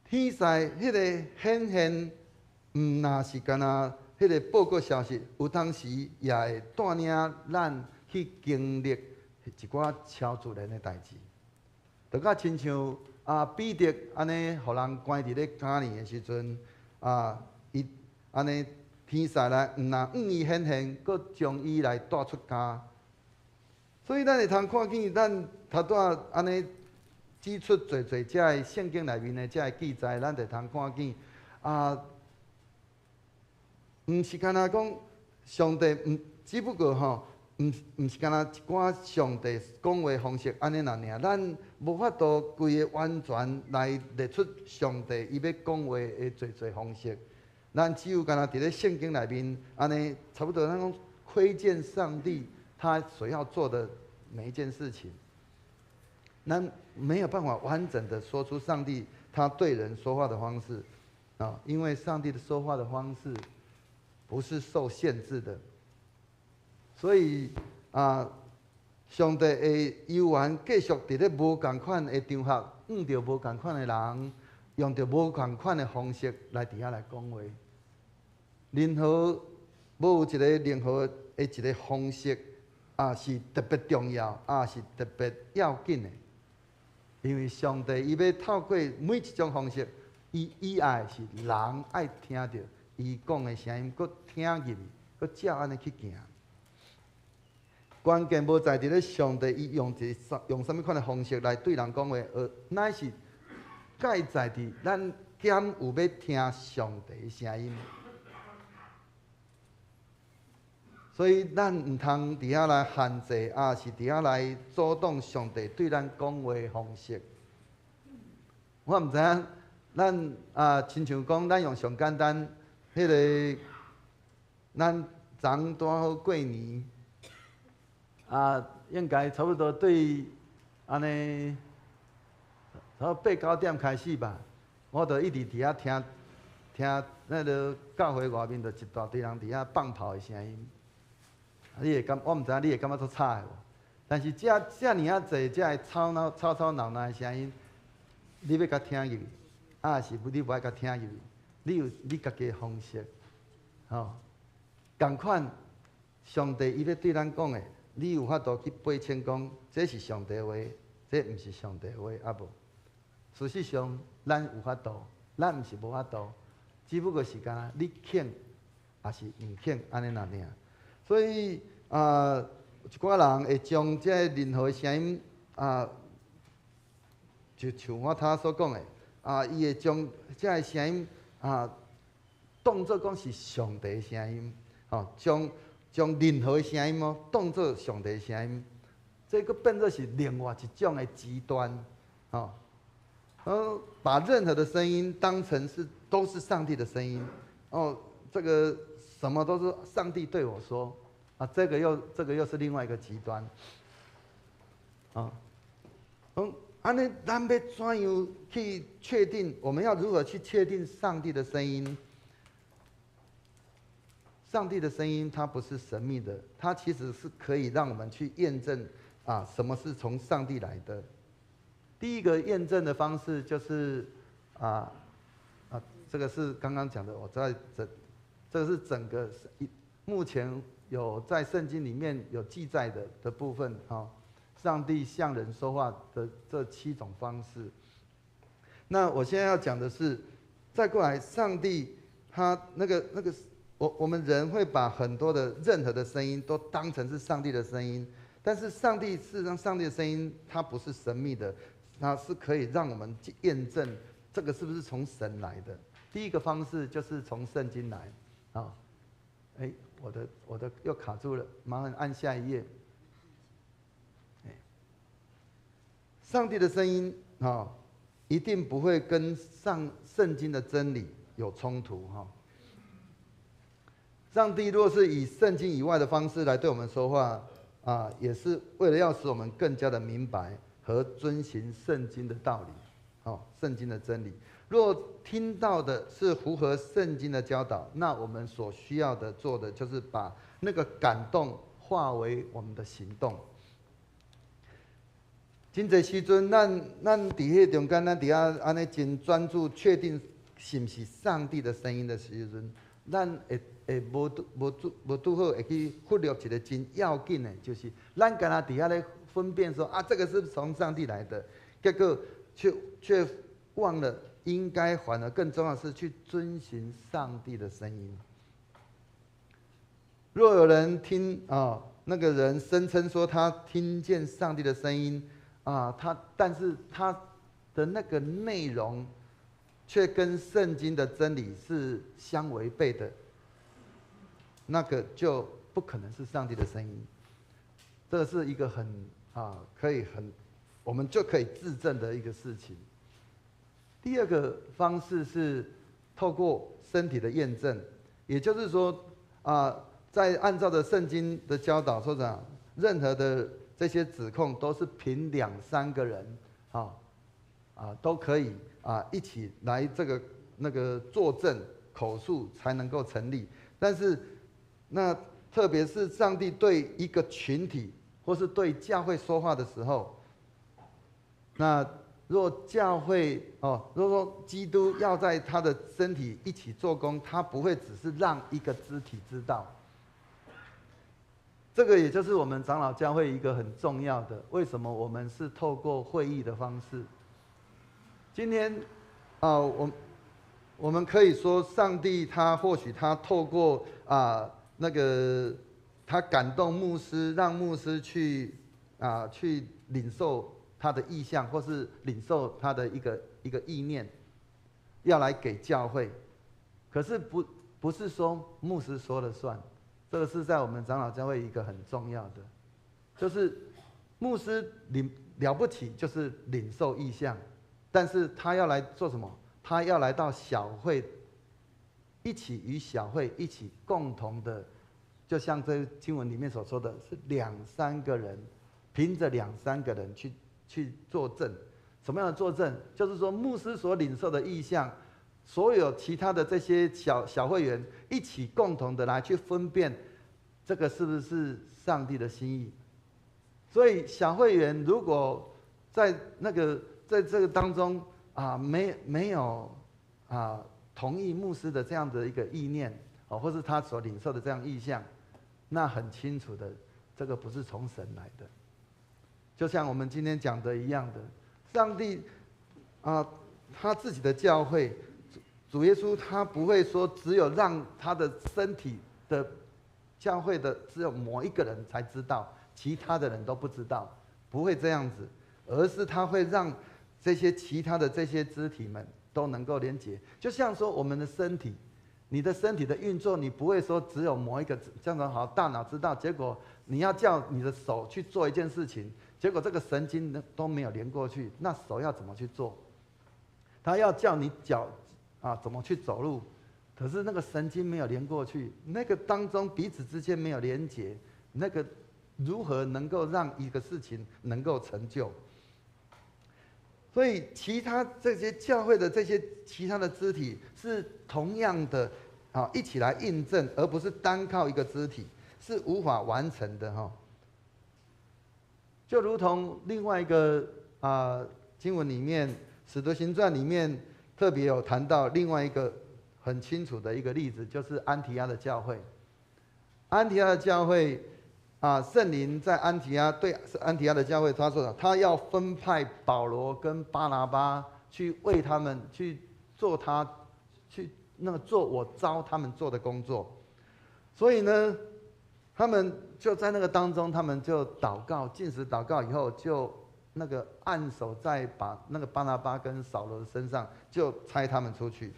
天使彼个顯現，毋若是干焦彼个報告消息，有當時也會帶領咱去經歷一寡超自然的代誌。就甲親像啊彼得按呢，予人關佇咧監裡的時陣，啊，伊按呢天使來，毋若向伊顯現，閣將伊來帶出監。所以咱會通看見，咱頭拄仔按呢指出濟濟遮个聖經內面的遮个記載，咱就通看見啊，毋是干焦講上帝，毋只不過吼，毋是干焦一寡上帝講話方式按呢爾，咱無法度規个完全來列出上帝伊欲講話的濟濟方式。咱只有干焦佇咧聖經內面按呢，差不多咱講窺見上帝他所要做的每一件事情。咱沒有辦法完整的說出上帝他對人說話的方式啊，因為上帝的說話的方式不是受限制的，所以啊，上帝會猶原繼續佇咧無仝款的場合，遇著無仝款的人，用著無仝款的方式來佇遐來講話。任何無有一个任何的一个方式啊，是特別重要，啊是特別要緊的。因為上帝伊欲透過每一種方式，伊伊愛的是人愛聽著伊講的聲音，閣聽入去，閣照按呢去行。關鍵無在佇咧上帝伊用一個用啥物款的方式來對人講話，而乃是蓋在佇咱敢有欲聽上帝的聲音。所以咱毋通佇遐來限制，抑是佇遐來阻擋上帝對咱講話的方式。我毋知影，咱啊，親像講，咱用上簡單，彼个，咱昨昏拄好過年，啊，應該差不多對按呢，差不多八九點開始吧，我就一直佇遐聽聽那个教會外面就一大堆人佇遐放炮的聲音。你會感，我毋知影你會感覺足吵的無？但是遮遮爾仔濟遮个吵鬧、吵吵鬧鬧的聲音，你欲共聽入去，抑是你無愛共聽入去？你有你家己的方式，吼。仝款，上帝伊欲對咱講的，你有法度去掰清講，這是上帝話，這毋是上帝話，啊無？事實上，咱有法度，咱毋是無法度，只不過是干焦你肯，抑是毋肯，按呢爾。所以啊，一寡人會將這个任何的聲音啊，就像我頭所講的啊，伊會將這个聲音啊，當做講是上帝的聲音，吼，將任何的聲音哦，當做上帝的聲音，這閣變做是另外一種的極端，吼，把任何的聲音當成是都是上帝的聲音，哦，這個什麼都是上帝對我說，啊，這個又是另外一個極端，啊，按呢，咱欲怎樣去確定？我們要如何去確定上帝的聲音？上帝的聲音，它不是神秘的，它其實是可以讓我們去驗證啊，什麼是從上帝來的。第一個驗證的方式就是這個是剛剛講的，我在這，這個是整個目前有在聖經裡面有記載的部分啊。上帝向人說話的這七種方式。那我現在要講的是，再過來，上帝他那個，我們人會把很多的任何的聲音都當成是上帝的聲音，但是上帝事實上，上帝的聲音它不是神秘的，它是可以讓我們去驗證這個是不是從神來的。第一個方式就是從聖經來啊。哎，我的又卡住了，麻煩按下一頁。上帝的聲音啊，一定不會跟上聖經的真理有衝突哈。上帝若是以聖經以外的方式來對我們說話啊，也是為了要使我們更加的明白和遵行聖經的道理，哦，聖經的真理。若聽到的是符合聖經的教導，那我們所需要的做的就是把那個感動化為我們的行動。真濟時陣，咱佇彼中間，咱佇遐按呢真專注，確定是毋是上帝的聲音的時陣，咱會無拄好會去忽略一個真要緊的，就是咱敢若佇遐咧分辨說啊，這個是從上帝來的，結果卻忘了應該反而更重要的是去遵循上帝的聲音。若有人聽啊，那個人聲稱說他聽見上帝的聲音。啊，但是他的那個內容，卻跟聖經的真理是相違背的，那個就不可能是上帝的聲音。這是一個很啊，可以很，我們就可以自證的一個事情。第二個方式是透過身體的驗證，也就是說啊，在按照的聖經的教導說的，任何的這些指控都是憑兩三個人，啊，都可以啊一起來這個那個作證口述才能夠成立。但是，那特別是上帝對一個群體或是對教會說話的時候，那若教會哦，如果說基督要在他的身體一起做工，他不會只是讓一個肢體知道。這個也就是我們長老教會一個很重要的，為什麼我們是透過會議的方式？今天啊，我們可以說，上帝他或許他透過啊那個他感動牧師，讓牧師去領受他的異象，或是領受他的一個意念，要來給教會。可是不是說牧師說了算。這個是在我們長老教會一個很重要的，就是牧師領了不起，就是領受異象，但是他要來做什麼？他要來到小會，一起與小會一起共同的，就像這經文裡面所說的是兩三個人，憑着兩三個人去作證。什麼樣的作證？就是說牧師所領受的異象，所有其他的這些小小會員一起共同的來去分辨，這個是不是上帝的心意。所以小會員如果在那個在這個當中啊，沒有啊同意牧師的這樣的一個意念，哦，或是他所領受的這樣異象，那很清楚的，這個不是從神來的。就像我們今天講的一樣的，上帝啊，他自己的教會，主耶穌他不會說只有讓他的身體的教會的只有某一個人才知道，其他的人都不知道，不會這樣子，而是他會讓這些其他的這些肢體們都能夠連結。就像說我們的身體，你的身體的運作，你不會說只有某一個這樣子好，大腦知道，結果你要叫你的手去做一件事情，結果這個神經都沒有連過去，那手要怎麼去做？他要叫你腳啊怎麼去走路，可是那個神經沒有連過去，那個當中彼此之間沒有連結，那個如何能夠讓一個事情能夠成就？所以其他這些教會的這些其他的肢體是同樣的啊，一起來印證，而不是單靠一個肢體是無法完成的哈。就如同另外一個啊經文裡面，《使徒行傳》裡面特別有談到另外一個很清楚的一個例子，就是安提阿的教會。安提阿的教會啊，聖靈在安提阿對安提阿的教會，他說他要分派保羅跟巴拿巴去為他們去做他去那個做我召他們做的工作。所以呢，他們就在那個當中，他們就禱告，禁食禱告以後，就那個按手在把那個巴拿巴跟掃羅的身上，就差他們出去。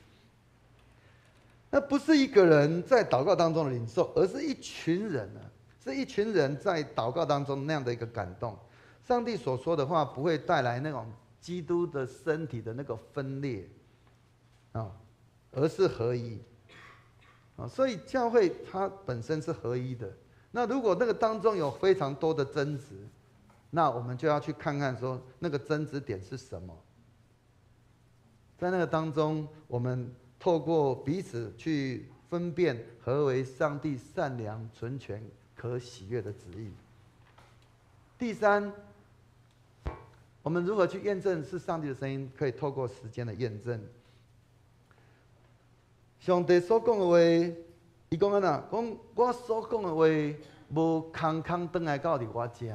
那不是一個人在禱告當中的領受，而是一群人啊，是一群人在禱告當中那樣的一個感動。上帝所說的話不會帶來那種基督的身體的那個分裂啊，而是合一啊。所以教會它本身是合一的。那如果那個當中有非常多的爭執，那我們就要去看看說那個爭執點是什麼。在那個當中，我們透過彼此去分辨何為上帝善良、純全、可喜悅的旨意。第三，我們如何去驗證是上帝的聲音？可以透過時間的驗證。上帝所講的話，伊講按怎？講我所講的話，無空空轉來到佇我遮。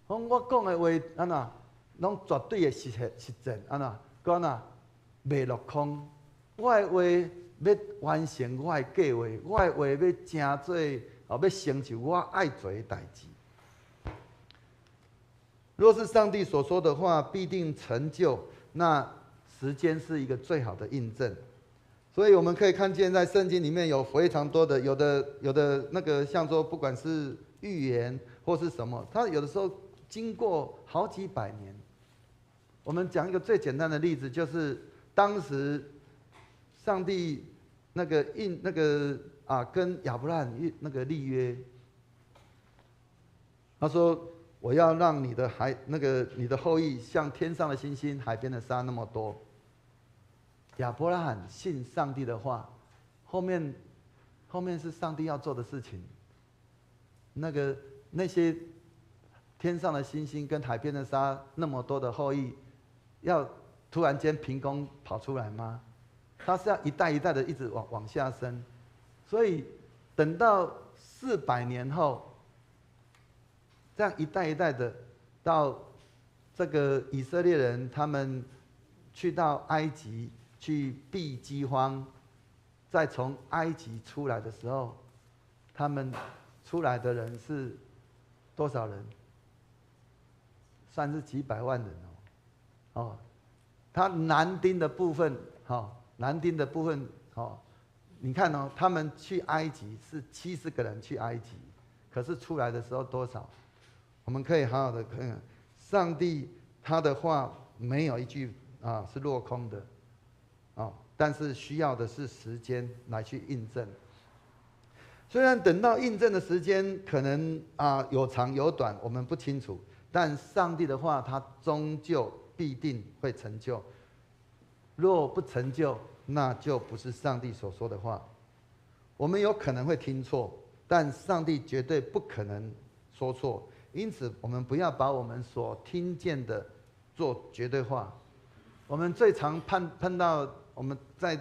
講我講的話按怎？攏絕對會實現實踐按怎？閣按怎？袂落空。我的話欲完成我的計劃，我的話欲成做哦，欲成就我愛做的代誌。若是上帝所說的話必定成就，那時間是一個最好的印證。所以我們可以看見，在聖經裡面有非常多的，有的那個像說，不管是預言或是什麼，它有的時候經過好幾百年。我們講一個最簡單的例子，就是當時上帝那個印那個啊，跟亞伯拉罕那個立約，他說：“我要讓你的孩那個你的後裔像天上的星星、海邊的沙那麼多。”亞伯拉罕信上帝的話，後面是上帝要做的事情。那些天上的星星跟海邊的沙那麼多的後裔，要突然間憑空跑出來嗎？他是要一代一代的一直往下生，所以等到400年後，這樣一代一代的到這個以色列人他們去到埃及去避饑荒，再從埃及出來的時候，他們出來的人是多少人？算是幾百萬人哦。哦，他男丁的部分，哈，男丁的部分，哦，你看哦，他們去埃及是70個人去埃及，可是出來的時候多少？我們可以好好的看，上帝他的話沒有一句啊是落空的，哦，但是需要的是時間來去印證。雖然等到印證的時間可能啊有長有短，我們不清楚，但上帝的話，他終究必定會成就。若不成就，那就不是上帝所說的話。我們有可能會聽錯，但上帝絕對不可能說錯。因此，我們不要把我們所聽見的做絕對化。我們最常碰到我們在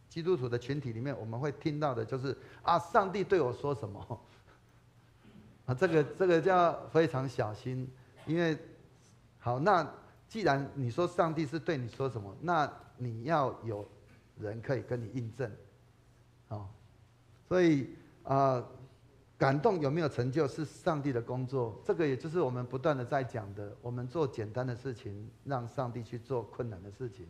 基督徒的群體裡面，我們會聽到的就是啊，上帝對我說什麼？啊，這個就要非常小心，因為好，那既然你說上帝是對你說什麼，那你要有人可以跟你印證，哦，所以啊，感動有沒有成就，是上帝的工作，這個也就是我們不斷的在講的，我們做簡單的事情，讓上帝去做困難的事情。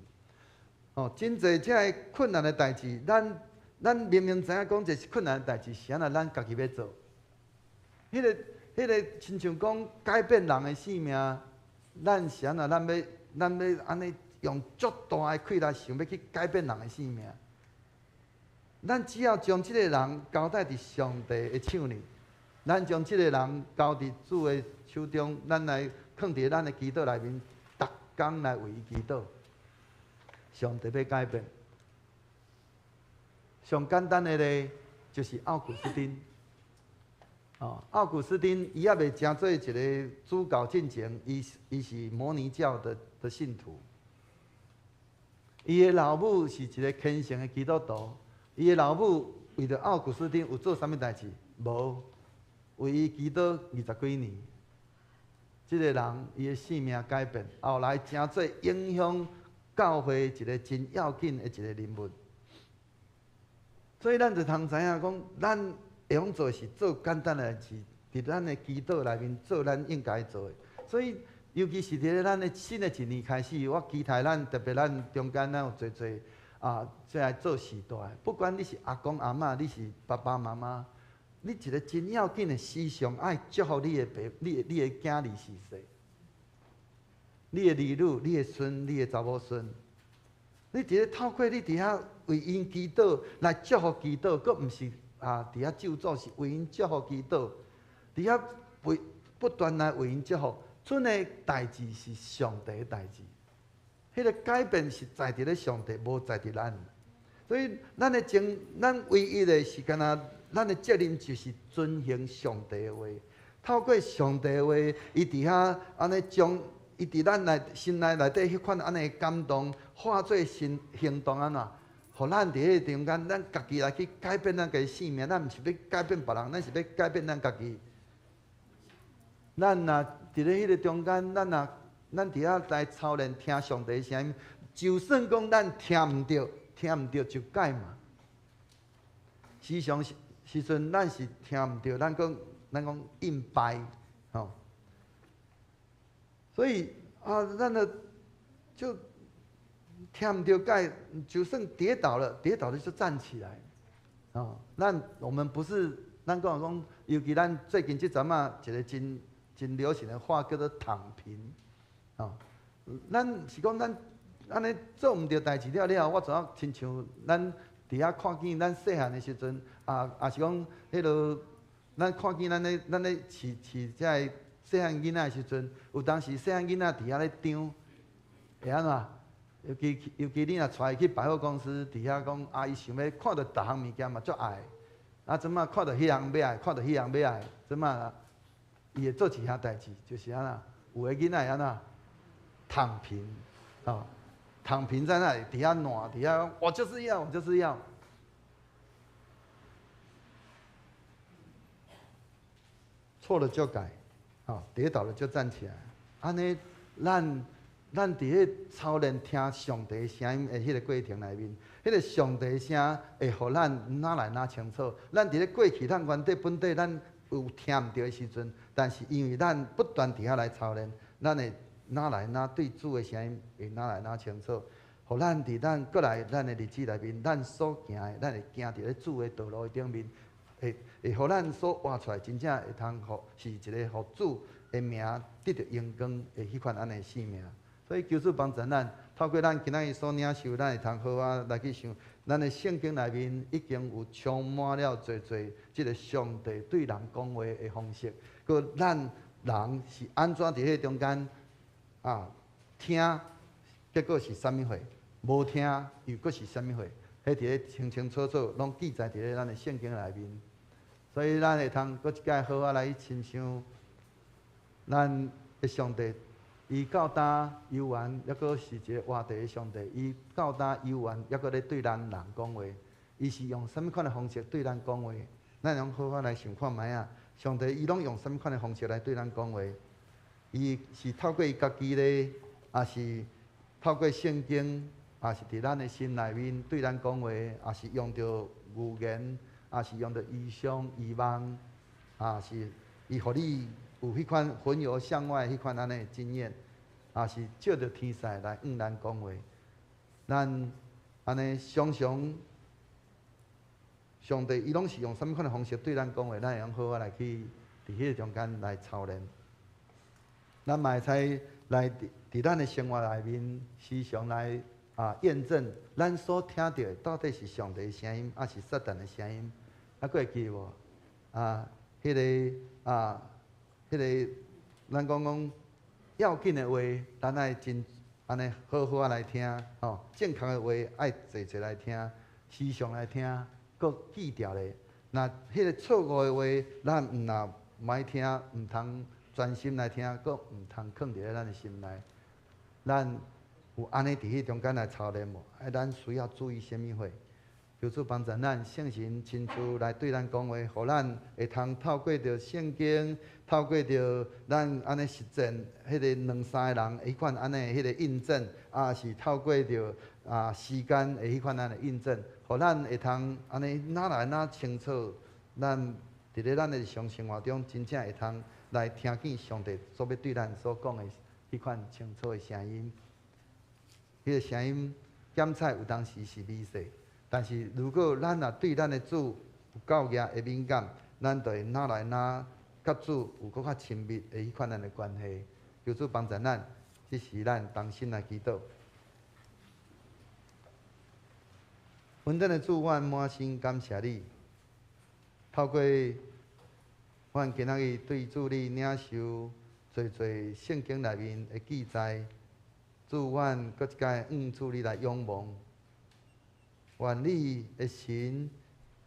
哦，真濟這个困難的代誌，咱明明知影講這是困難的代誌，是按怎咱家己欲做？彼个親像講改變人的性命，咱是按怎？咱欲按呢用足大的氣力，想欲去改變人的性命。咱只要將這個人交代佇上帝的手裡，咱將這個人交佇主的手中，咱來囥佇咱的祈禱內面，逐工來為伊祈禱。上帝欲改變。上簡單的咧，就是奧古斯丁。哦，奧古斯丁伊猶未成做一个主教進前，伊是摩尼教的信徒。伊的老母是一个虔誠的基督徒。伊的老母為著奧古斯丁有做啥物代誌？無，為伊祈禱二十幾年。這個人伊的性命改變，後來成做影響教會一个真要緊的一個人物。所以咱就通知影講，咱會用做的是做簡單的代誌，佇咱的祈禱內面做咱應該做的。所以，尤其是佇咧咱的新的一年開始，我期待咱特別咱中間咱有濟濟啊，這來做序大的。不管你是阿公阿嬤，你是爸爸媽媽，你一个真要緊的思想，愛祝福你的爸、你的囝兒是誰？你的兒女、你的孫、你的查某孫，你佇咧透過你佇遐為𪜶祈禱來祝福祈禱，閣毋是啊佇遐咒詛，是為𪜶祝福祈禱，佇遐為不斷來為𪜶祝福。賰的代誌是上帝的代誌，彼个改變是在佇咧上帝，無在佇咱。所以咱的情，咱唯一的是敢若咱的責任就是遵行上帝的話，透過上帝的話，伊佇遐按呢將伊佇咱內心內內底彼款按呢感動，化做行行動按怎，予咱佇彼个中間，咱家己來去改變咱家己性命。咱毋是欲改變別人，咱是欲改變咱家己。咱若佇咧彼个中間，咱若咱佇遐來操練聽上帝聲音，就算講咱聽毋著，聽毋著就改嘛。時常時時陣，咱是聽毋著，咱講應拜吼。所以啊，咱的就聽毋著改，就算跌倒了，跌倒了就站起來。哦，咱我們不是，咱講講，尤其咱最近這陣仔一個真真流行的話叫做躺平。哦，咱是講咱按呢做毋著代誌了了後，我怎啊親像咱佇遐看見咱細漢的時陣，啊，也是講彼落咱看見咱咧飼飼這个細漢囡仔的時陣，有當時細漢囡仔佇遐咧張，會按怎？尤其你若帶伊去百貨公司，佇遐講啊，伊想欲看著逐項物件嘛足愛，啊，這馬看著彼項欲愛，看著彼項欲愛，這馬伊會做一項代誌，就是按怎？有的囡仔會按怎？躺平，吼，躺平在那裡，佇遐懶，佇遐，我就是要，我就是要。錯了就改，吼，跌倒了就站起來，按呢，咱佇彼操練聽上帝聲音的彼個過程內面，彼个上帝聲會予咱愈來愈清楚。咱佇咧過去，咱原底本底咱有聽毋著的時陣，但是因為咱不斷佇遐來操練，咱會愈來愈對主的聲音會愈來愈清楚。予咱佇咱過來咱的日子內面，咱所行的，咱會行佇咧主的道路的頂面，會予咱所活出來，真正會通予是一个予主的名得著榮光的彼款按呢生命。所以求主幫助咱，透過咱今仔日所領受，咱會通好好來去想，咱的聖經內面已經有充滿了濟濟這个上帝對人講話的方式。閣咱人是按怎佇彼个中間啊聽，結果是啥物貨？無聽又閣是啥物貨？彼佇咧清清楚楚攏記載佇咧咱的聖經內面。所以咱會通閣一擺好好來去親像咱的上帝。伊到今猶原，猶閣是一个活著的上帝。伊到今猶原，猶閣咧對咱人講話。伊是用啥物款的方式對咱講話？咱攏好好來想看覓仔。上帝伊攏用啥物款的方式來對咱講話？伊是透過伊家己咧，抑是透過聖經，抑是佇咱的心內面對咱講話，抑是用著預言，抑是用著異象、異夢，抑是伊予你有彼款魂遊象外彼款按呢經驗，抑是借著天使來向咱講話。咱按呢常常上帝伊攏是用啥物款的方式對咱講話，咱會用好好來去佇彼個中間來操練。咱嘛會使來佇咱的生活內面，時常來驗證咱所聽著的到底是上帝的聲音，抑是撒旦的聲音。閣會記無？彼個，咱講講要緊的話，咱愛真按呢好好仔來聽，吼，正確的話愛濟濟來聽，時常來聽，閣記牢咧。若彼個錯誤的話，咱毋若毋愛聽，毋通專心來聽，閣毋通囥佇咧咱的心內。咱有按呢佇彼中間來操練無？咱需要注意啥物貨？求主幫助咱，聖神親自來對咱講話，予咱會通透過著聖經，透過著咱按呢實踐，彼個兩三个人彼款按呢彼個印證，抑是透過著時間的彼款按呢印證，予咱會通按呢愈來愈清楚，咱佇咧咱的日常生活中，真正會通來聽見上帝所欲對咱所講的彼款清楚的聲音。彼個聲音檢採有當時是微細。但是，如果咱若對咱的主有夠額的敏感，咱就會愈來愈佮主有閣較親密的彼款的關係。求主幫助咱，這是咱同心來祈禱。恩典的主，阮滿心感謝你，透過阮今仔日對主你領受濟濟聖經內面的記載，主，阮閣一擺向主你來仰望。願你的神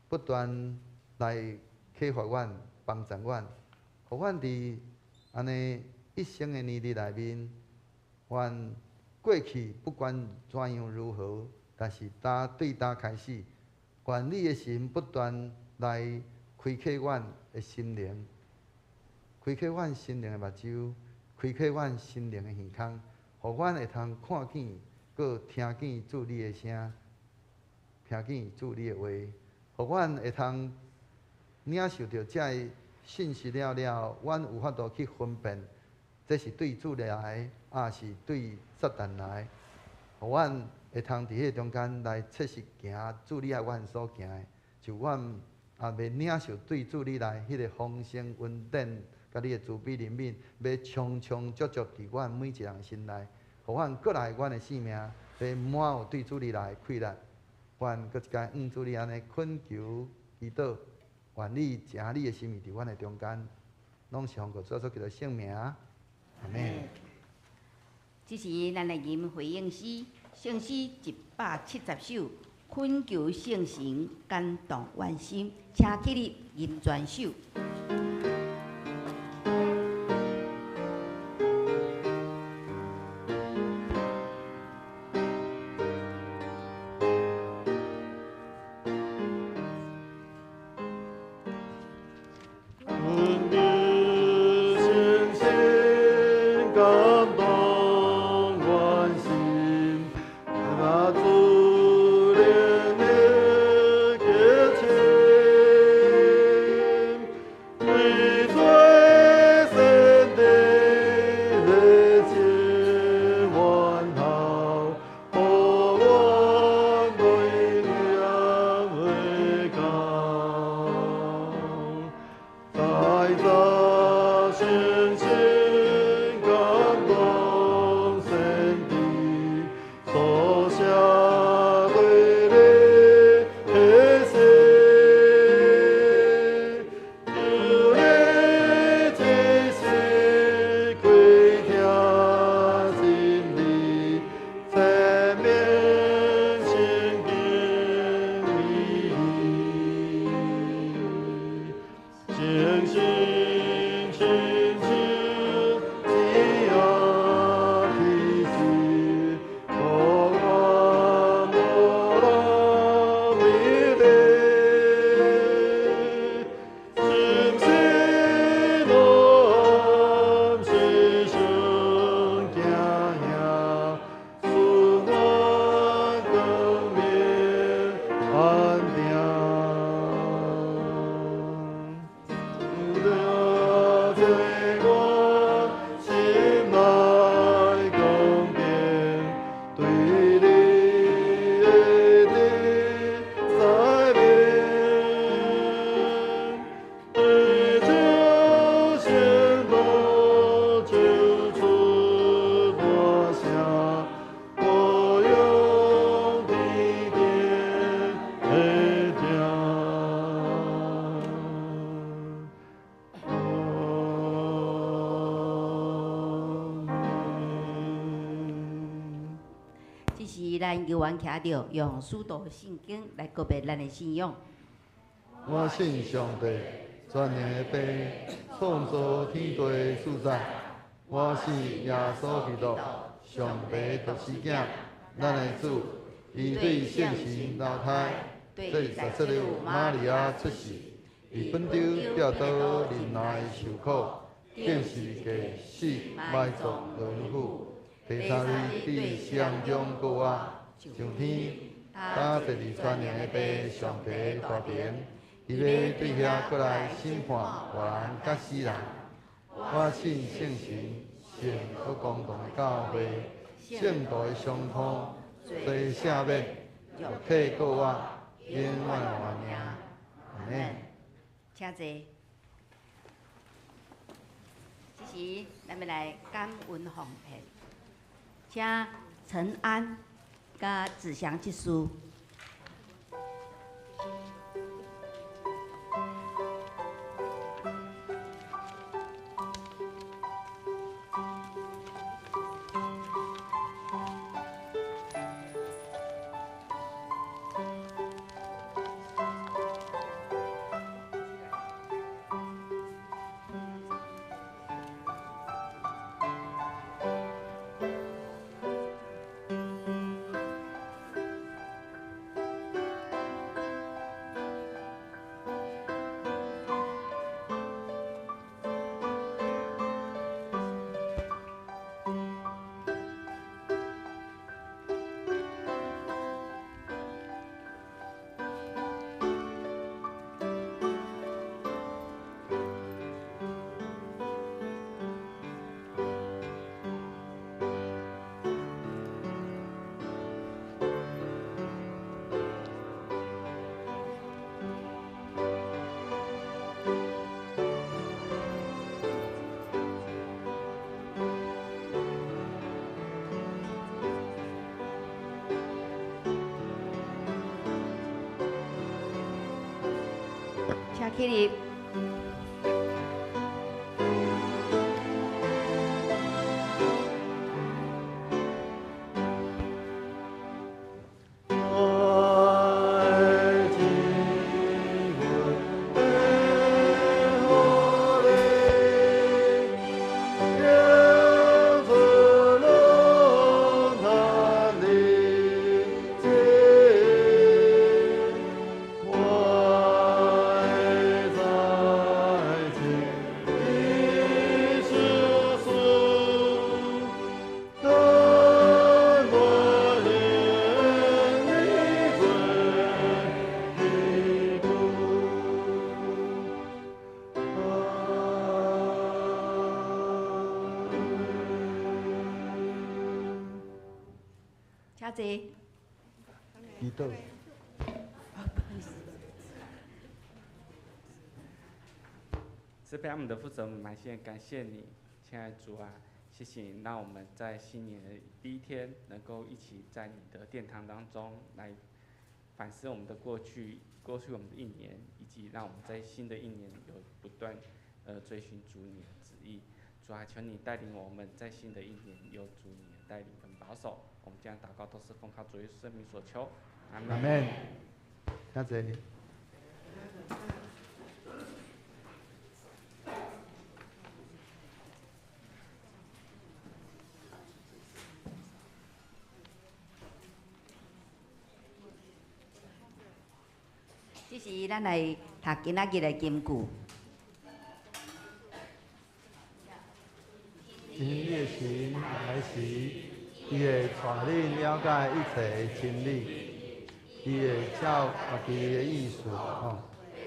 不斷來啟發阮、幫助阮，予阮佇按呢一生的年日內面，願過去不管怎樣如何，但是對今開始，願你的神不斷來開啟阮的心靈，開啟阮心靈的目睭，開啟阮心靈的耳孔，予阮會通看見、閣聽見主你的聲。聽見主你的話，予阮會通領受著這个信息了了，阮有法度去分辨，這是對主來，抑是對撒旦來。予阮會通佇彼个中間來切實行主你愛阮所行的，就阮也袂領受對主你來彼个豐盛恩典，佮你的慈悲憐憫，欲充充足足佇阮每一人心內，予阮閣來阮的性命，欲滿有對主你來的氣力。阮閣一擺向主你按呢懇求祈禱，願你成你的心意佇阮的中間，攏是奉主耶穌基督聖名，阿們。這時，咱來吟回應詩，聖詩170首，懇求聖神感動阮心，請起立吟全首。聖神感動。咱猶原徛著，用使徒信經來告白咱的信仰。我信上帝，全能的父，創造天地的主宰。我信耶穌基督，上帝獨生囝，咱的主。伊對聖神流胎，做十七日瑪利亞出世，佇本丟彼拉多忍耐受苦，釘十字架死埋葬淪腐。第三日佇死人中復活，上天，搭坐佇全能的父上帝大爿。伊欲對遐閣來審判活人佮死人。我信聖神，聖閣公同的教會，聖徒的相通，罪赦免，肉體復活，永遠活命。阿們。請坐。這時，咱欲來感恩奉獻，請陳安佮子祥執事。請起立。請坐。祈禱。慈悲我們的父神，我們滿心感謝你，親愛的主啊，謝謝你讓我們在新年的第一天，能夠一起在你的殿堂當中來反思我們的過去，過去我們的一年，以及讓我們在新的一年有不斷追尋主你的旨意。主啊，求你帶領我們在新的一年有主你的帶領跟保守。我們這樣禱告都是奉靠主耶穌聖名所求。阿門。阿門。請坐。這時，咱來讀今仔日的金句。真理的神來時，伊會帶恁了解一切的真理，伊會照家己的意思講，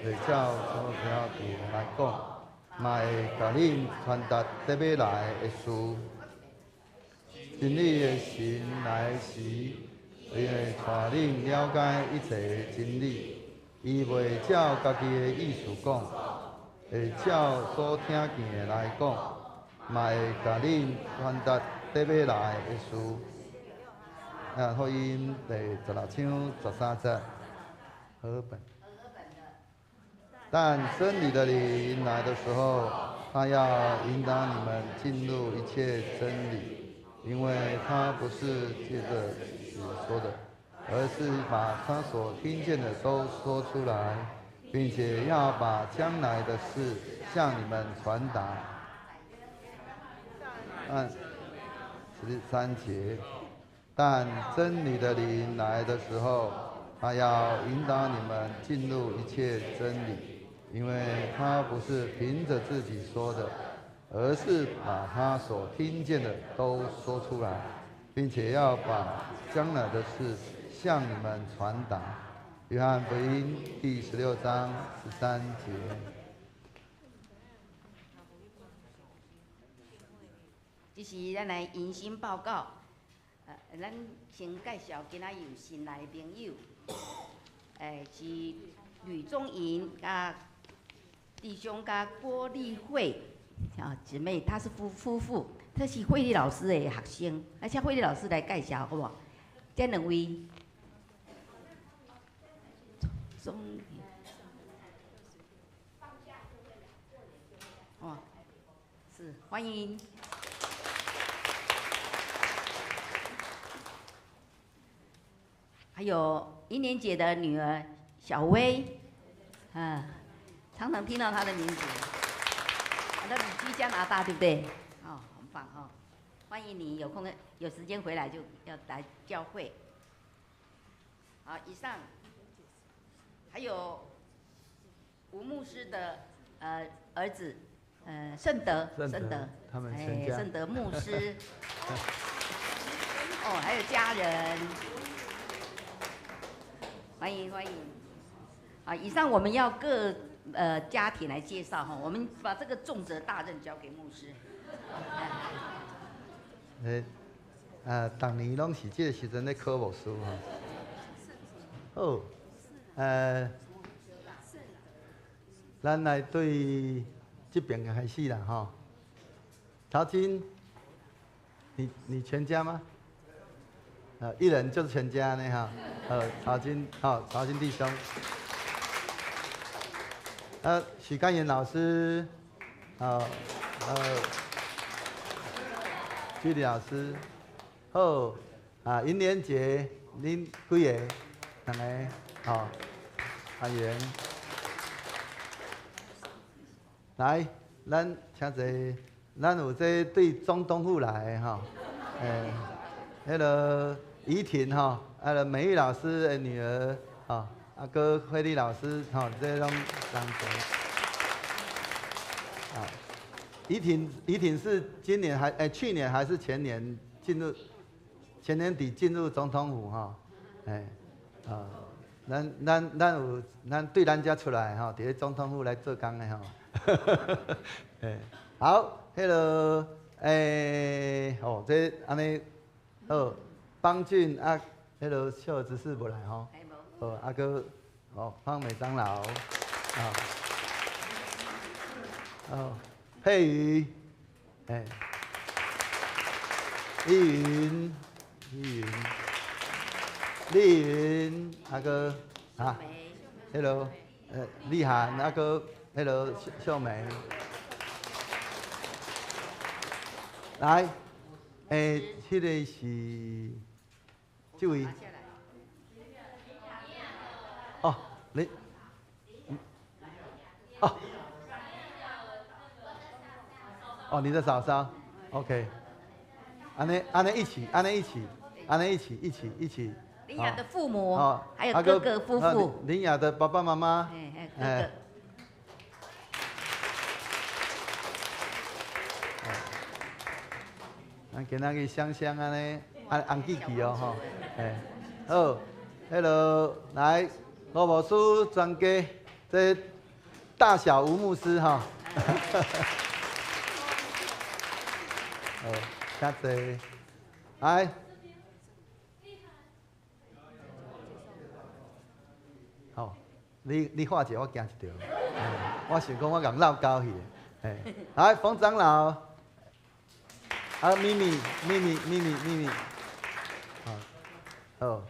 袂照所聽見來講，嘛會共恁傳達佇欲來的事。真理的神來時，伊會帶恁了解一切的真理，伊袂照家己的意思講，會照所聽見的來講，嘛會共恁傳達佇欲來的事。啊，福音第16章13節，和合本。但真理的靈來的時候，他要引導你們進入一切真理，因為他不是藉著己说的，而是把他所聽見的都說出來，並且要把將來的事向你們傳達。按13節，但真理的靈來的時候，他要引導你們進入一切真理，因為他不是憑着自己說的，而是把他所聽見的都說出來，並且要把將來的事向你們傳達。約翰福音第16章13節。這是咱來迎新報告。咱先介紹今仔有新來的朋友，是呂宗銀佮弟兄佮郭麗慧啊姊妹，她是夫婦，她是慧麗老師的學生，啊，請慧麗老師來介紹好無？這兩位，宗，哦，是歡迎。還有英蓮姐的女兒小薇，啊，常常聽到她的名字。那旅居加拿大對不對？哦，很棒哈，歡迎你有空有時間回來就要來教會。好，以上還有吳牧師的兒子，聖德，聖德，他們全家，聖德牧師，哦，還有家人。歡迎歡迎，啊！以上我們要各家庭來介紹哈，我們把這個重責大任交給牧師。逐年攏是這個時陣咧考牧師吼。好，咱來對這邊開始啦吼。陶金，你全家嗎？一人就是全家呢哈，曹金，好，曹金弟兄，許甘言老師，好，居里老師，好，啊，銀蓮姐，恁幾個？兩個，好，阿元，來，咱請坐，咱有這對總統府來的吼，那個。怡婷吼，啊，美玉老師的女兒，吼，啊，閣慧麗老師，吼，這攏人齊。啊，怡婷，怡婷是今年還去年還是前年進入，前年底進入總統府吼，啊，咱有咱對咱遮出來吼，佇咧總統府來做工的吼。好，彼個，哦，這按呢，好。邦俊啊，彼个秀执事無來吼，好，啊閣，哦，方美長老，啊，哦，佩瑜，麗雲，麗雲，麗雲，啊閣，啊，彼个，麗涵，啊閣，彼个秀美，來，彼个是。這位，哦，你，哦，哦，你的嫂嫂，OK，按呢按呢一起，按呢一起，按呢一起，一起一起。林雅的父母，還有哥哥夫婦。林雅的爸爸媽媽，哥哥。咱今仔日香香按呢，按紅記記哦吼，好，彼个來吳牧師專家，這大小吳牧師吼，好，較濟，來，好，你喊一下，我驚一跳，我想講我共鬧交去，來，馮長老。啊，咪咪，咪咪，咪咪，咪咪，好，好。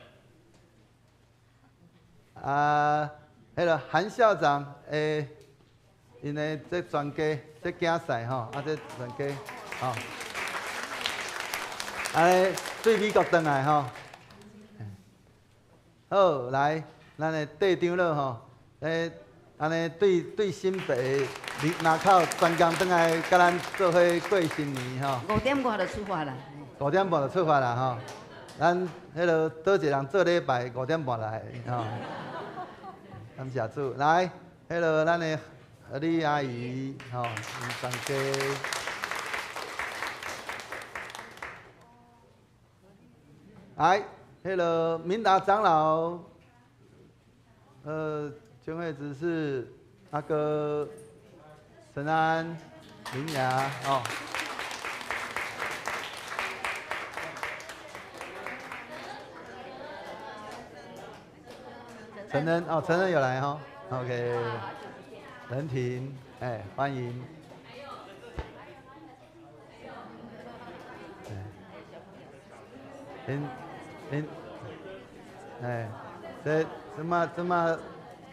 啊，彼个韓校長，𪜶的這全家，這囝婿吼，啊，這全家，吼，啊，對美國轉來吼，好，來，咱的戴長老吼，按呢對對新北林口專工轉來佮咱做伙過新年吼。5點外就出發啦。5點半就出發啦吼。咱彼落佗一個人做禮拜5點半來吼。感謝主，來，彼落咱的何麗阿姨吼，𪜶全家。來，彼落明達長老，全會執事阿哥陳安、林雅哦。陳恩哦，陳恩有來哈，OK，任婷，哎，歡迎。恁恁，哎，這這馬這馬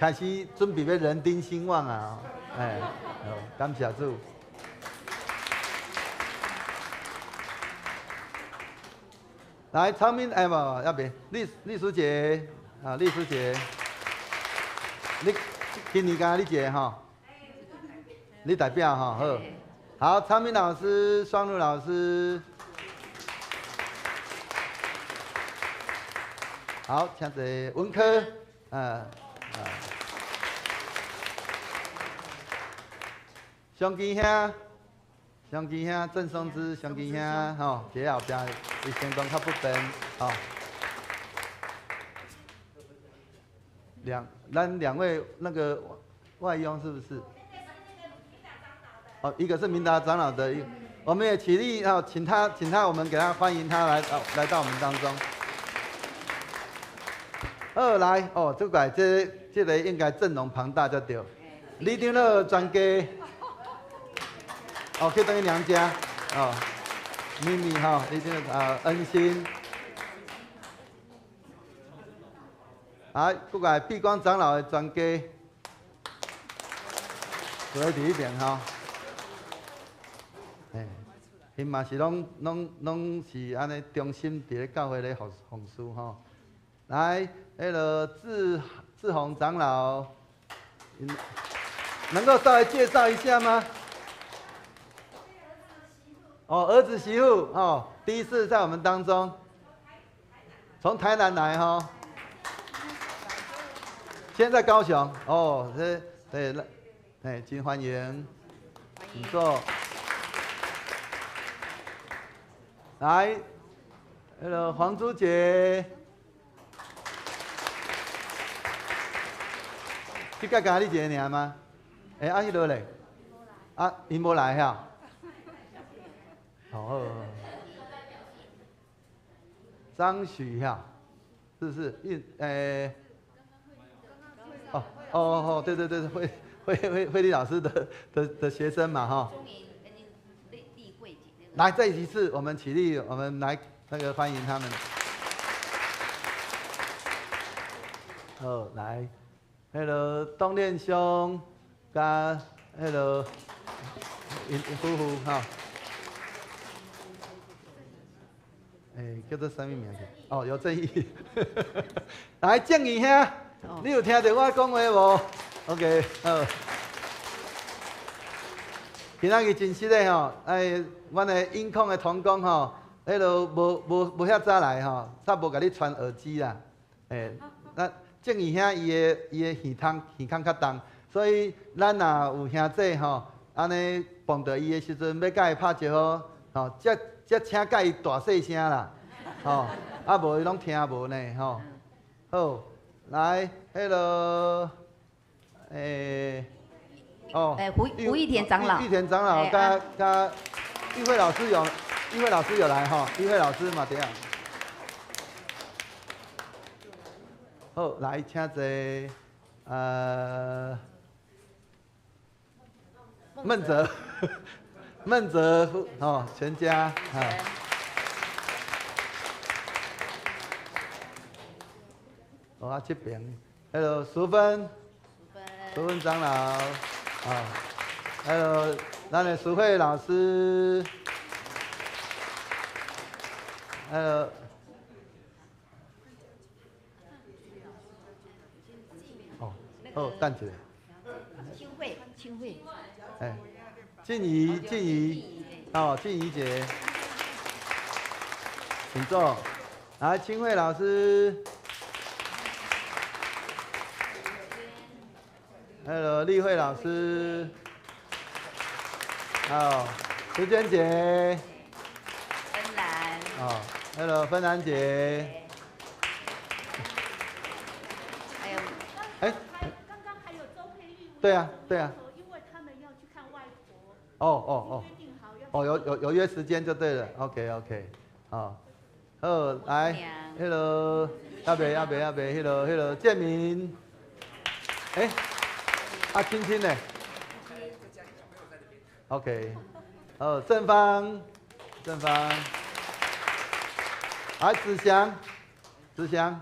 開始準備欲人丁興旺啊！哎，好，感謝主。來，昌明，哎，無，猶未，麗麗淑姐，啊，麗淑姐，你今年敢你一个吼？你代表吼，好。好，昌明老師、雙露老師。好，請坐文科，雙基兄，雙基兄，鄭松枝，雙基兄，吼，佇後壁，伊行動較不便，吼。咱兩位那個外傭是不是？哦，一個是明達長老的，我們也起立哦，請他，請他，我們給他歡迎他來到我們當中。好，來哦，這個這個應該陣容龐大才對。李長老全家，哦，去轉去娘家，哦，咪咪吼，李長老啊，恩心。啊，閣來碧光長老的全家，坐佇彼邊吼。嘿，𪜶嘛是攏是按呢忠心佇咧教會咧服侍吼。來，彼个志宏長老，能夠稍微介紹一下嗎？哦，兒子媳婦哦，第一次在我們當中，從台南來哈，現在高雄哦，這對，哎，真歡迎，請坐。來，彼个黃珠姐。這個敢你一个爾嗎？欸，啊，彼落咧？啊，𪜶無來哈？哦，張許哈，是不是？欸，哦哦哦，對對對，惠麗老師的學生嘛，哈。來，再一次，我們起立，我們來那個歡迎他們。好，來。彼个董練兄，佮彼个𪜶夫婦吼，欸，叫做啥物名字？哦，尤正義。來，正義兄，你有聽著我講話無？OK，好。今仔日真實的吼，哎，阮的音控的同工吼，彼个無遐早來吼，煞無共你傳耳機啦，欸，咱。正義兄伊的耳孔較重，所以咱若有兄弟吼，按呢碰著伊的時陣，欲共伊拍招呼，吼，才請共伊大細聲啦，吼，啊無伊攏聽無呢，吼。好，來，彼个，欸，哦，胡玉田長老，玉田長老，佮玉慧老師有，玉慧老師有來吼，玉慧老師嘛佇啊。好，來，請坐。孟哲，孟哲哦，全家啊。哦，啊，這邊，彼个淑芬，淑芬長老，啊，還有咱的淑慧老師，還有。好，等一下。清慧，清慧。哎，靜怡，靜怡，哦，靜怡姐，請坐。來，清慧老師。Hello，麗慧老師。好，淑娟姐。芬蘭。哦，Hello，芬蘭姐。還有。哎。剛剛還有周佩玉。對啊，對啊。因為他們要去看外婆。哦哦哦。哦，有約時間就對了。OK，好。好，來，Hello，阿伯阿伯阿伯，Hello Hello，建明。哎，啊，親親呢？OK，好，正方，正方，來，子祥，子祥，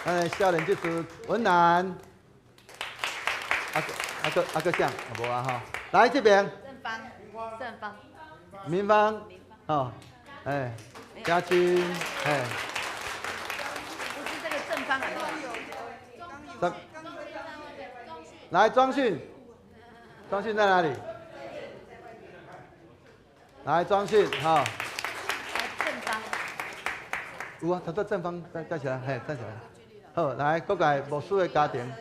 哎，少年就是文南，啊啊個啊個像，無啊哈，來這邊，正方，正方，明芳，哦，哎，嘉清，哎，不是這個正方啊，來莊訓。莊訓在哪裡？來，莊訓，哈。正方。有啊，頭拄正方站站起來，嘿，站起來。好，來，各界牧師的家庭。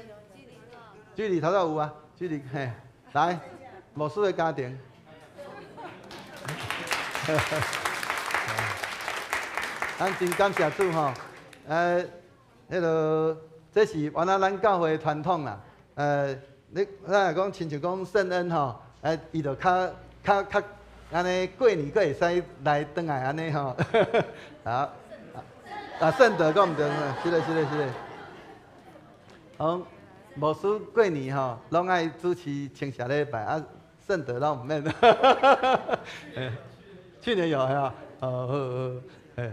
距離頭拄有啊，距離嘿，來，牧師的家庭。咱真感謝主吼，彼个這是原來咱教會的傳統啦，你咱若講親像講聖恩吼，伊就較較較按呢過年閣會使來轉來按呢吼，啊啊聖德講毋對，是嘞是嘞是嘞。好，牧師過年吼，攏愛主持清社禮拜，啊聖德攏毋免。去年有哈，哦好好，嘿，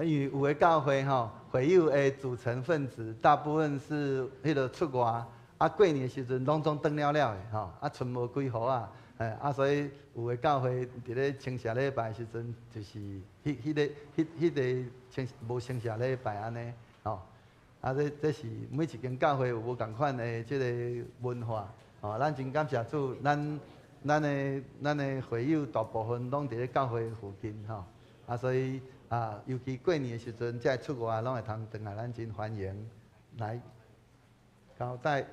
因為有的教會吼，會友的組成分子大部分是彼个出外。啊，過年的時陣攏總轉了了的吼，啊，賰無幾戶啊，哎，啊，所以有的教會佇咧清社禮拜的時陣，就是彼彼個彼彼個清無清社禮拜按呢，吼，啊，這是每一間教會有無仝款的這個文化，吼，咱真感謝主，咱的會友大部分攏佇咧教會附近，吼，啊，所以啊，尤其過年的時陣，才會出外攏會通轉來，咱真歡迎來交代。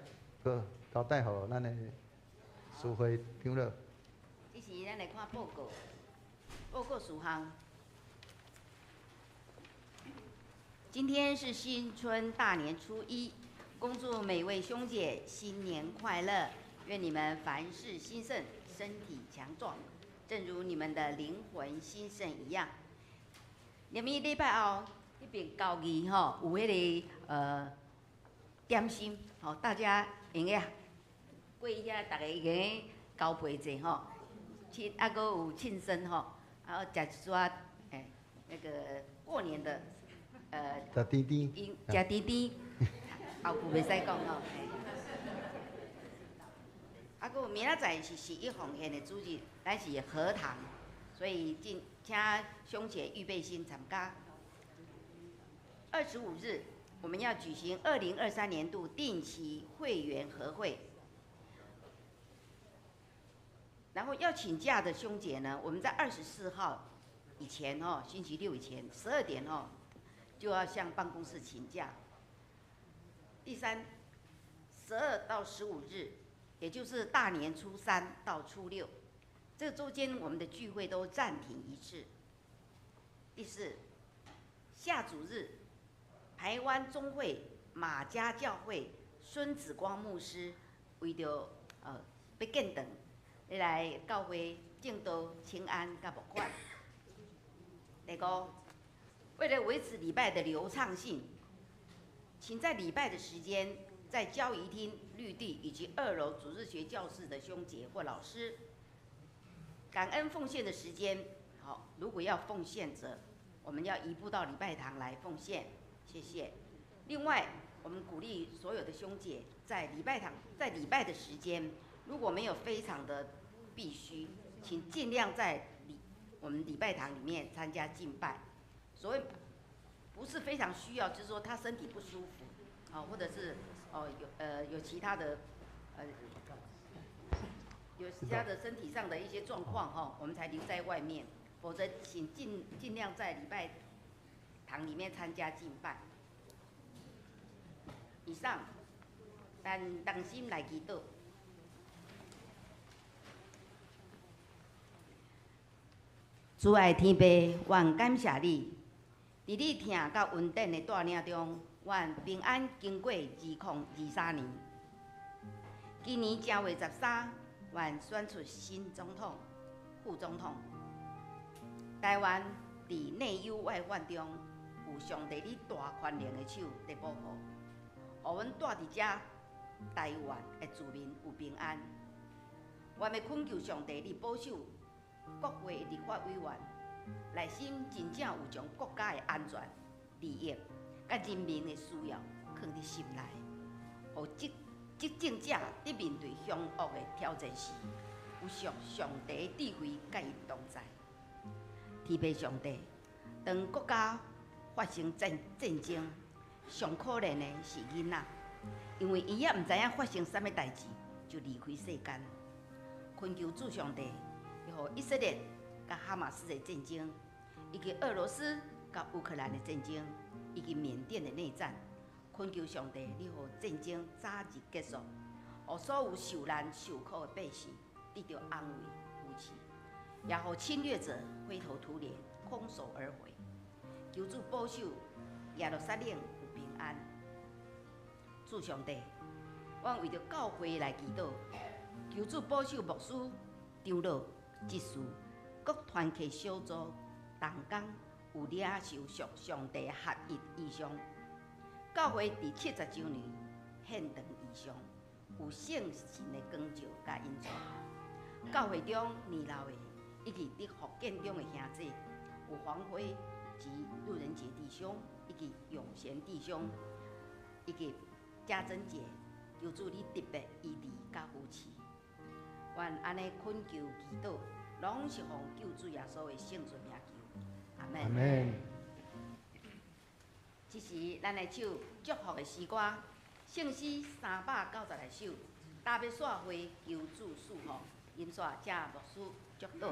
交代予咱的司會長老。這時咱來看報告，報告事項。今天是新春大年初一，恭祝每位兄姐新年快樂，願你們凡事興盛，身體強壯，正如你們的靈魂興盛一樣。禮拜禮拜後，彼邊交義吼有彼个點心，吼大家。用個過遐，逐家用個交陪者吼，慶啊，閣有慶生吼，啊，食一撮欸，那個過年的，食甜甜，食甜甜，後句袂使講吼。啊，閣有明仔載是十一奉獻的主日，咱是合堂，所以請兄姐預備心參加。25日，我們要舉行2023年度定期會員合會，然後要請假的兄姐呢，我們在24號以前哦，星期六以前12點哦，就要向辦公室請假。第三，12到15日，也就是大年初三到初六，這周間我們的聚會都暫停一次。第四，下主日，台灣中會馬家教會孫子光牧師為著欲建堂，欲來教會證道、請安佮募款。第五，為了維持禮拜的流暢性，請在禮拜的時間，在交誼廳、綠地以及2樓主日學教室的兄姐或老師，感恩奉獻的時間，好，如果要奉獻者，我們要移步到禮拜堂來奉獻。謝謝。另外，我們鼓勵所有的兄姐在禮拜堂，在禮拜的時間，如果沒有非常的必須，請盡量在我們禮拜堂裡面參加敬拜。所謂不是非常需要，就是說他身體不舒服，哦，或者是哦有其他的身體上的一些狀況哈，我們才留在外面，否則請盡量在禮拜堂裡面參加敬拜。以上，咱同心來祈禱。主愛天父，阮感謝你，佇你疼佮恩典的帶領中，阮平安經過2023年。今年正月13，阮選出新總統、副總統。台灣佇內憂外患中，有上帝你大權能的手佇保護，予阮住佇遮台灣的子民有平安。阮欲懇求上帝，你保守國會的立法委員內心真正有將國家的安全、利益、佮人民的需要囥佇心內，予執政者佇面對兇惡的挑戰時，有上帝的智慧佮𪜶同在。天父上帝，當國家發生戰爭，上可憐的是囡仔，因為伊也毋知影發生啥物代誌，就離開世間。懇求主上帝，予以色列佮哈馬斯的戰爭，以及俄羅斯佮烏克蘭的戰爭，以及緬甸的內戰，懇求上帝，你予戰爭早日結束，予所有受難受苦的百姓得著安慰扶持，也予侵略者灰頭土臉，空手而回。求主保守耶路撒冷有平安。主上帝，阮為著教會來祈禱，求主保守牧師、長老、執事、各團契小組同工有領受上帝合一異象。教會佇70週年獻堂異象，有聖神的光照佮引導。教會中年老的以及佇福建中的兄弟，有黃輝及路人傑弟兄，以及永賢弟兄，以及嘉貞姐，求主你特別醫治佮扶持。阮按呢懇求祈禱，攏是奉救主耶穌的聖尊名求，阿們。阿們。這時，咱來唱祝福的詩歌，聖詩396首，大欲散會求主賜福，音煞請牧師祝禱。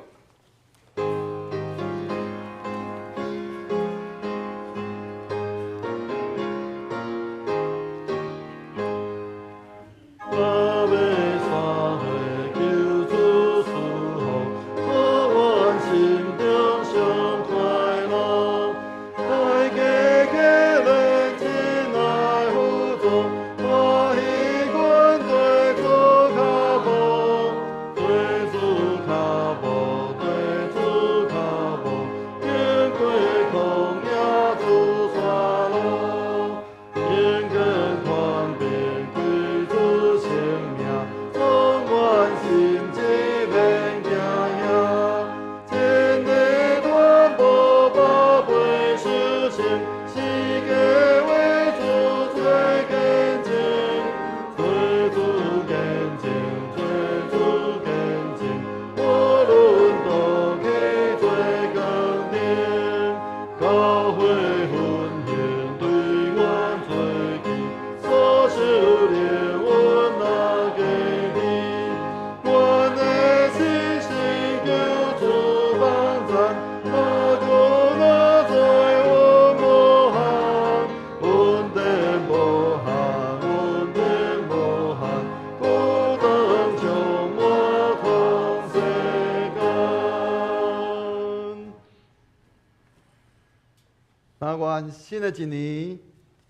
新的一年，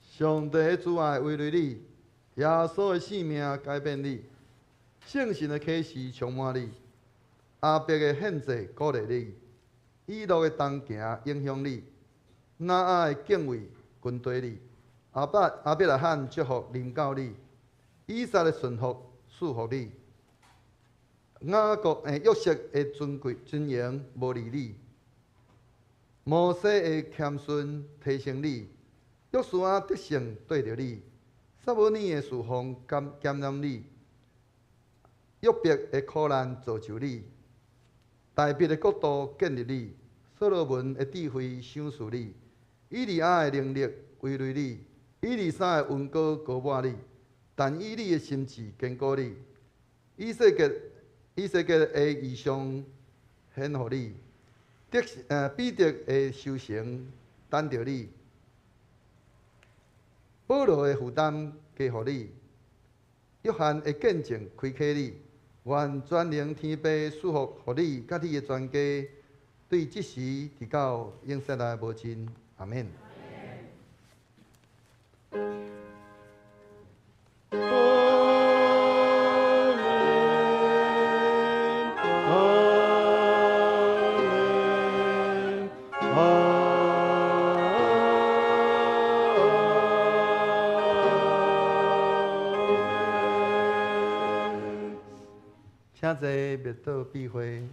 上帝的慈愛葦累你，耶穌的生命改變你，聖神的啟示充滿你，亞伯的獻祭鼓勵你，以諾的同行影響你，拿亞的敬畏跟隨你，亞伯拉罕祝福臨到你，以撒的順服賜福你，雅各約瑟的尊貴尊榮無離你。摩西的謙遜提升你，約書亞得勝對著你，撒母耳的侍奉感染你，約伯的苦難造就你，大衛的國度建立你，所羅門的智慧賞賜你，以利亞的能力葦累你，以利沙的恩膏膏抹你，但以理的心志坚固你。以西结的异象显予你，彼得的收成等著你，保羅的負擔加予你，約翰的見證開啟你。願全能天父賜福予你，佮你的全家，對這時直到永世來無盡。阿們。請坐，默禱閉會。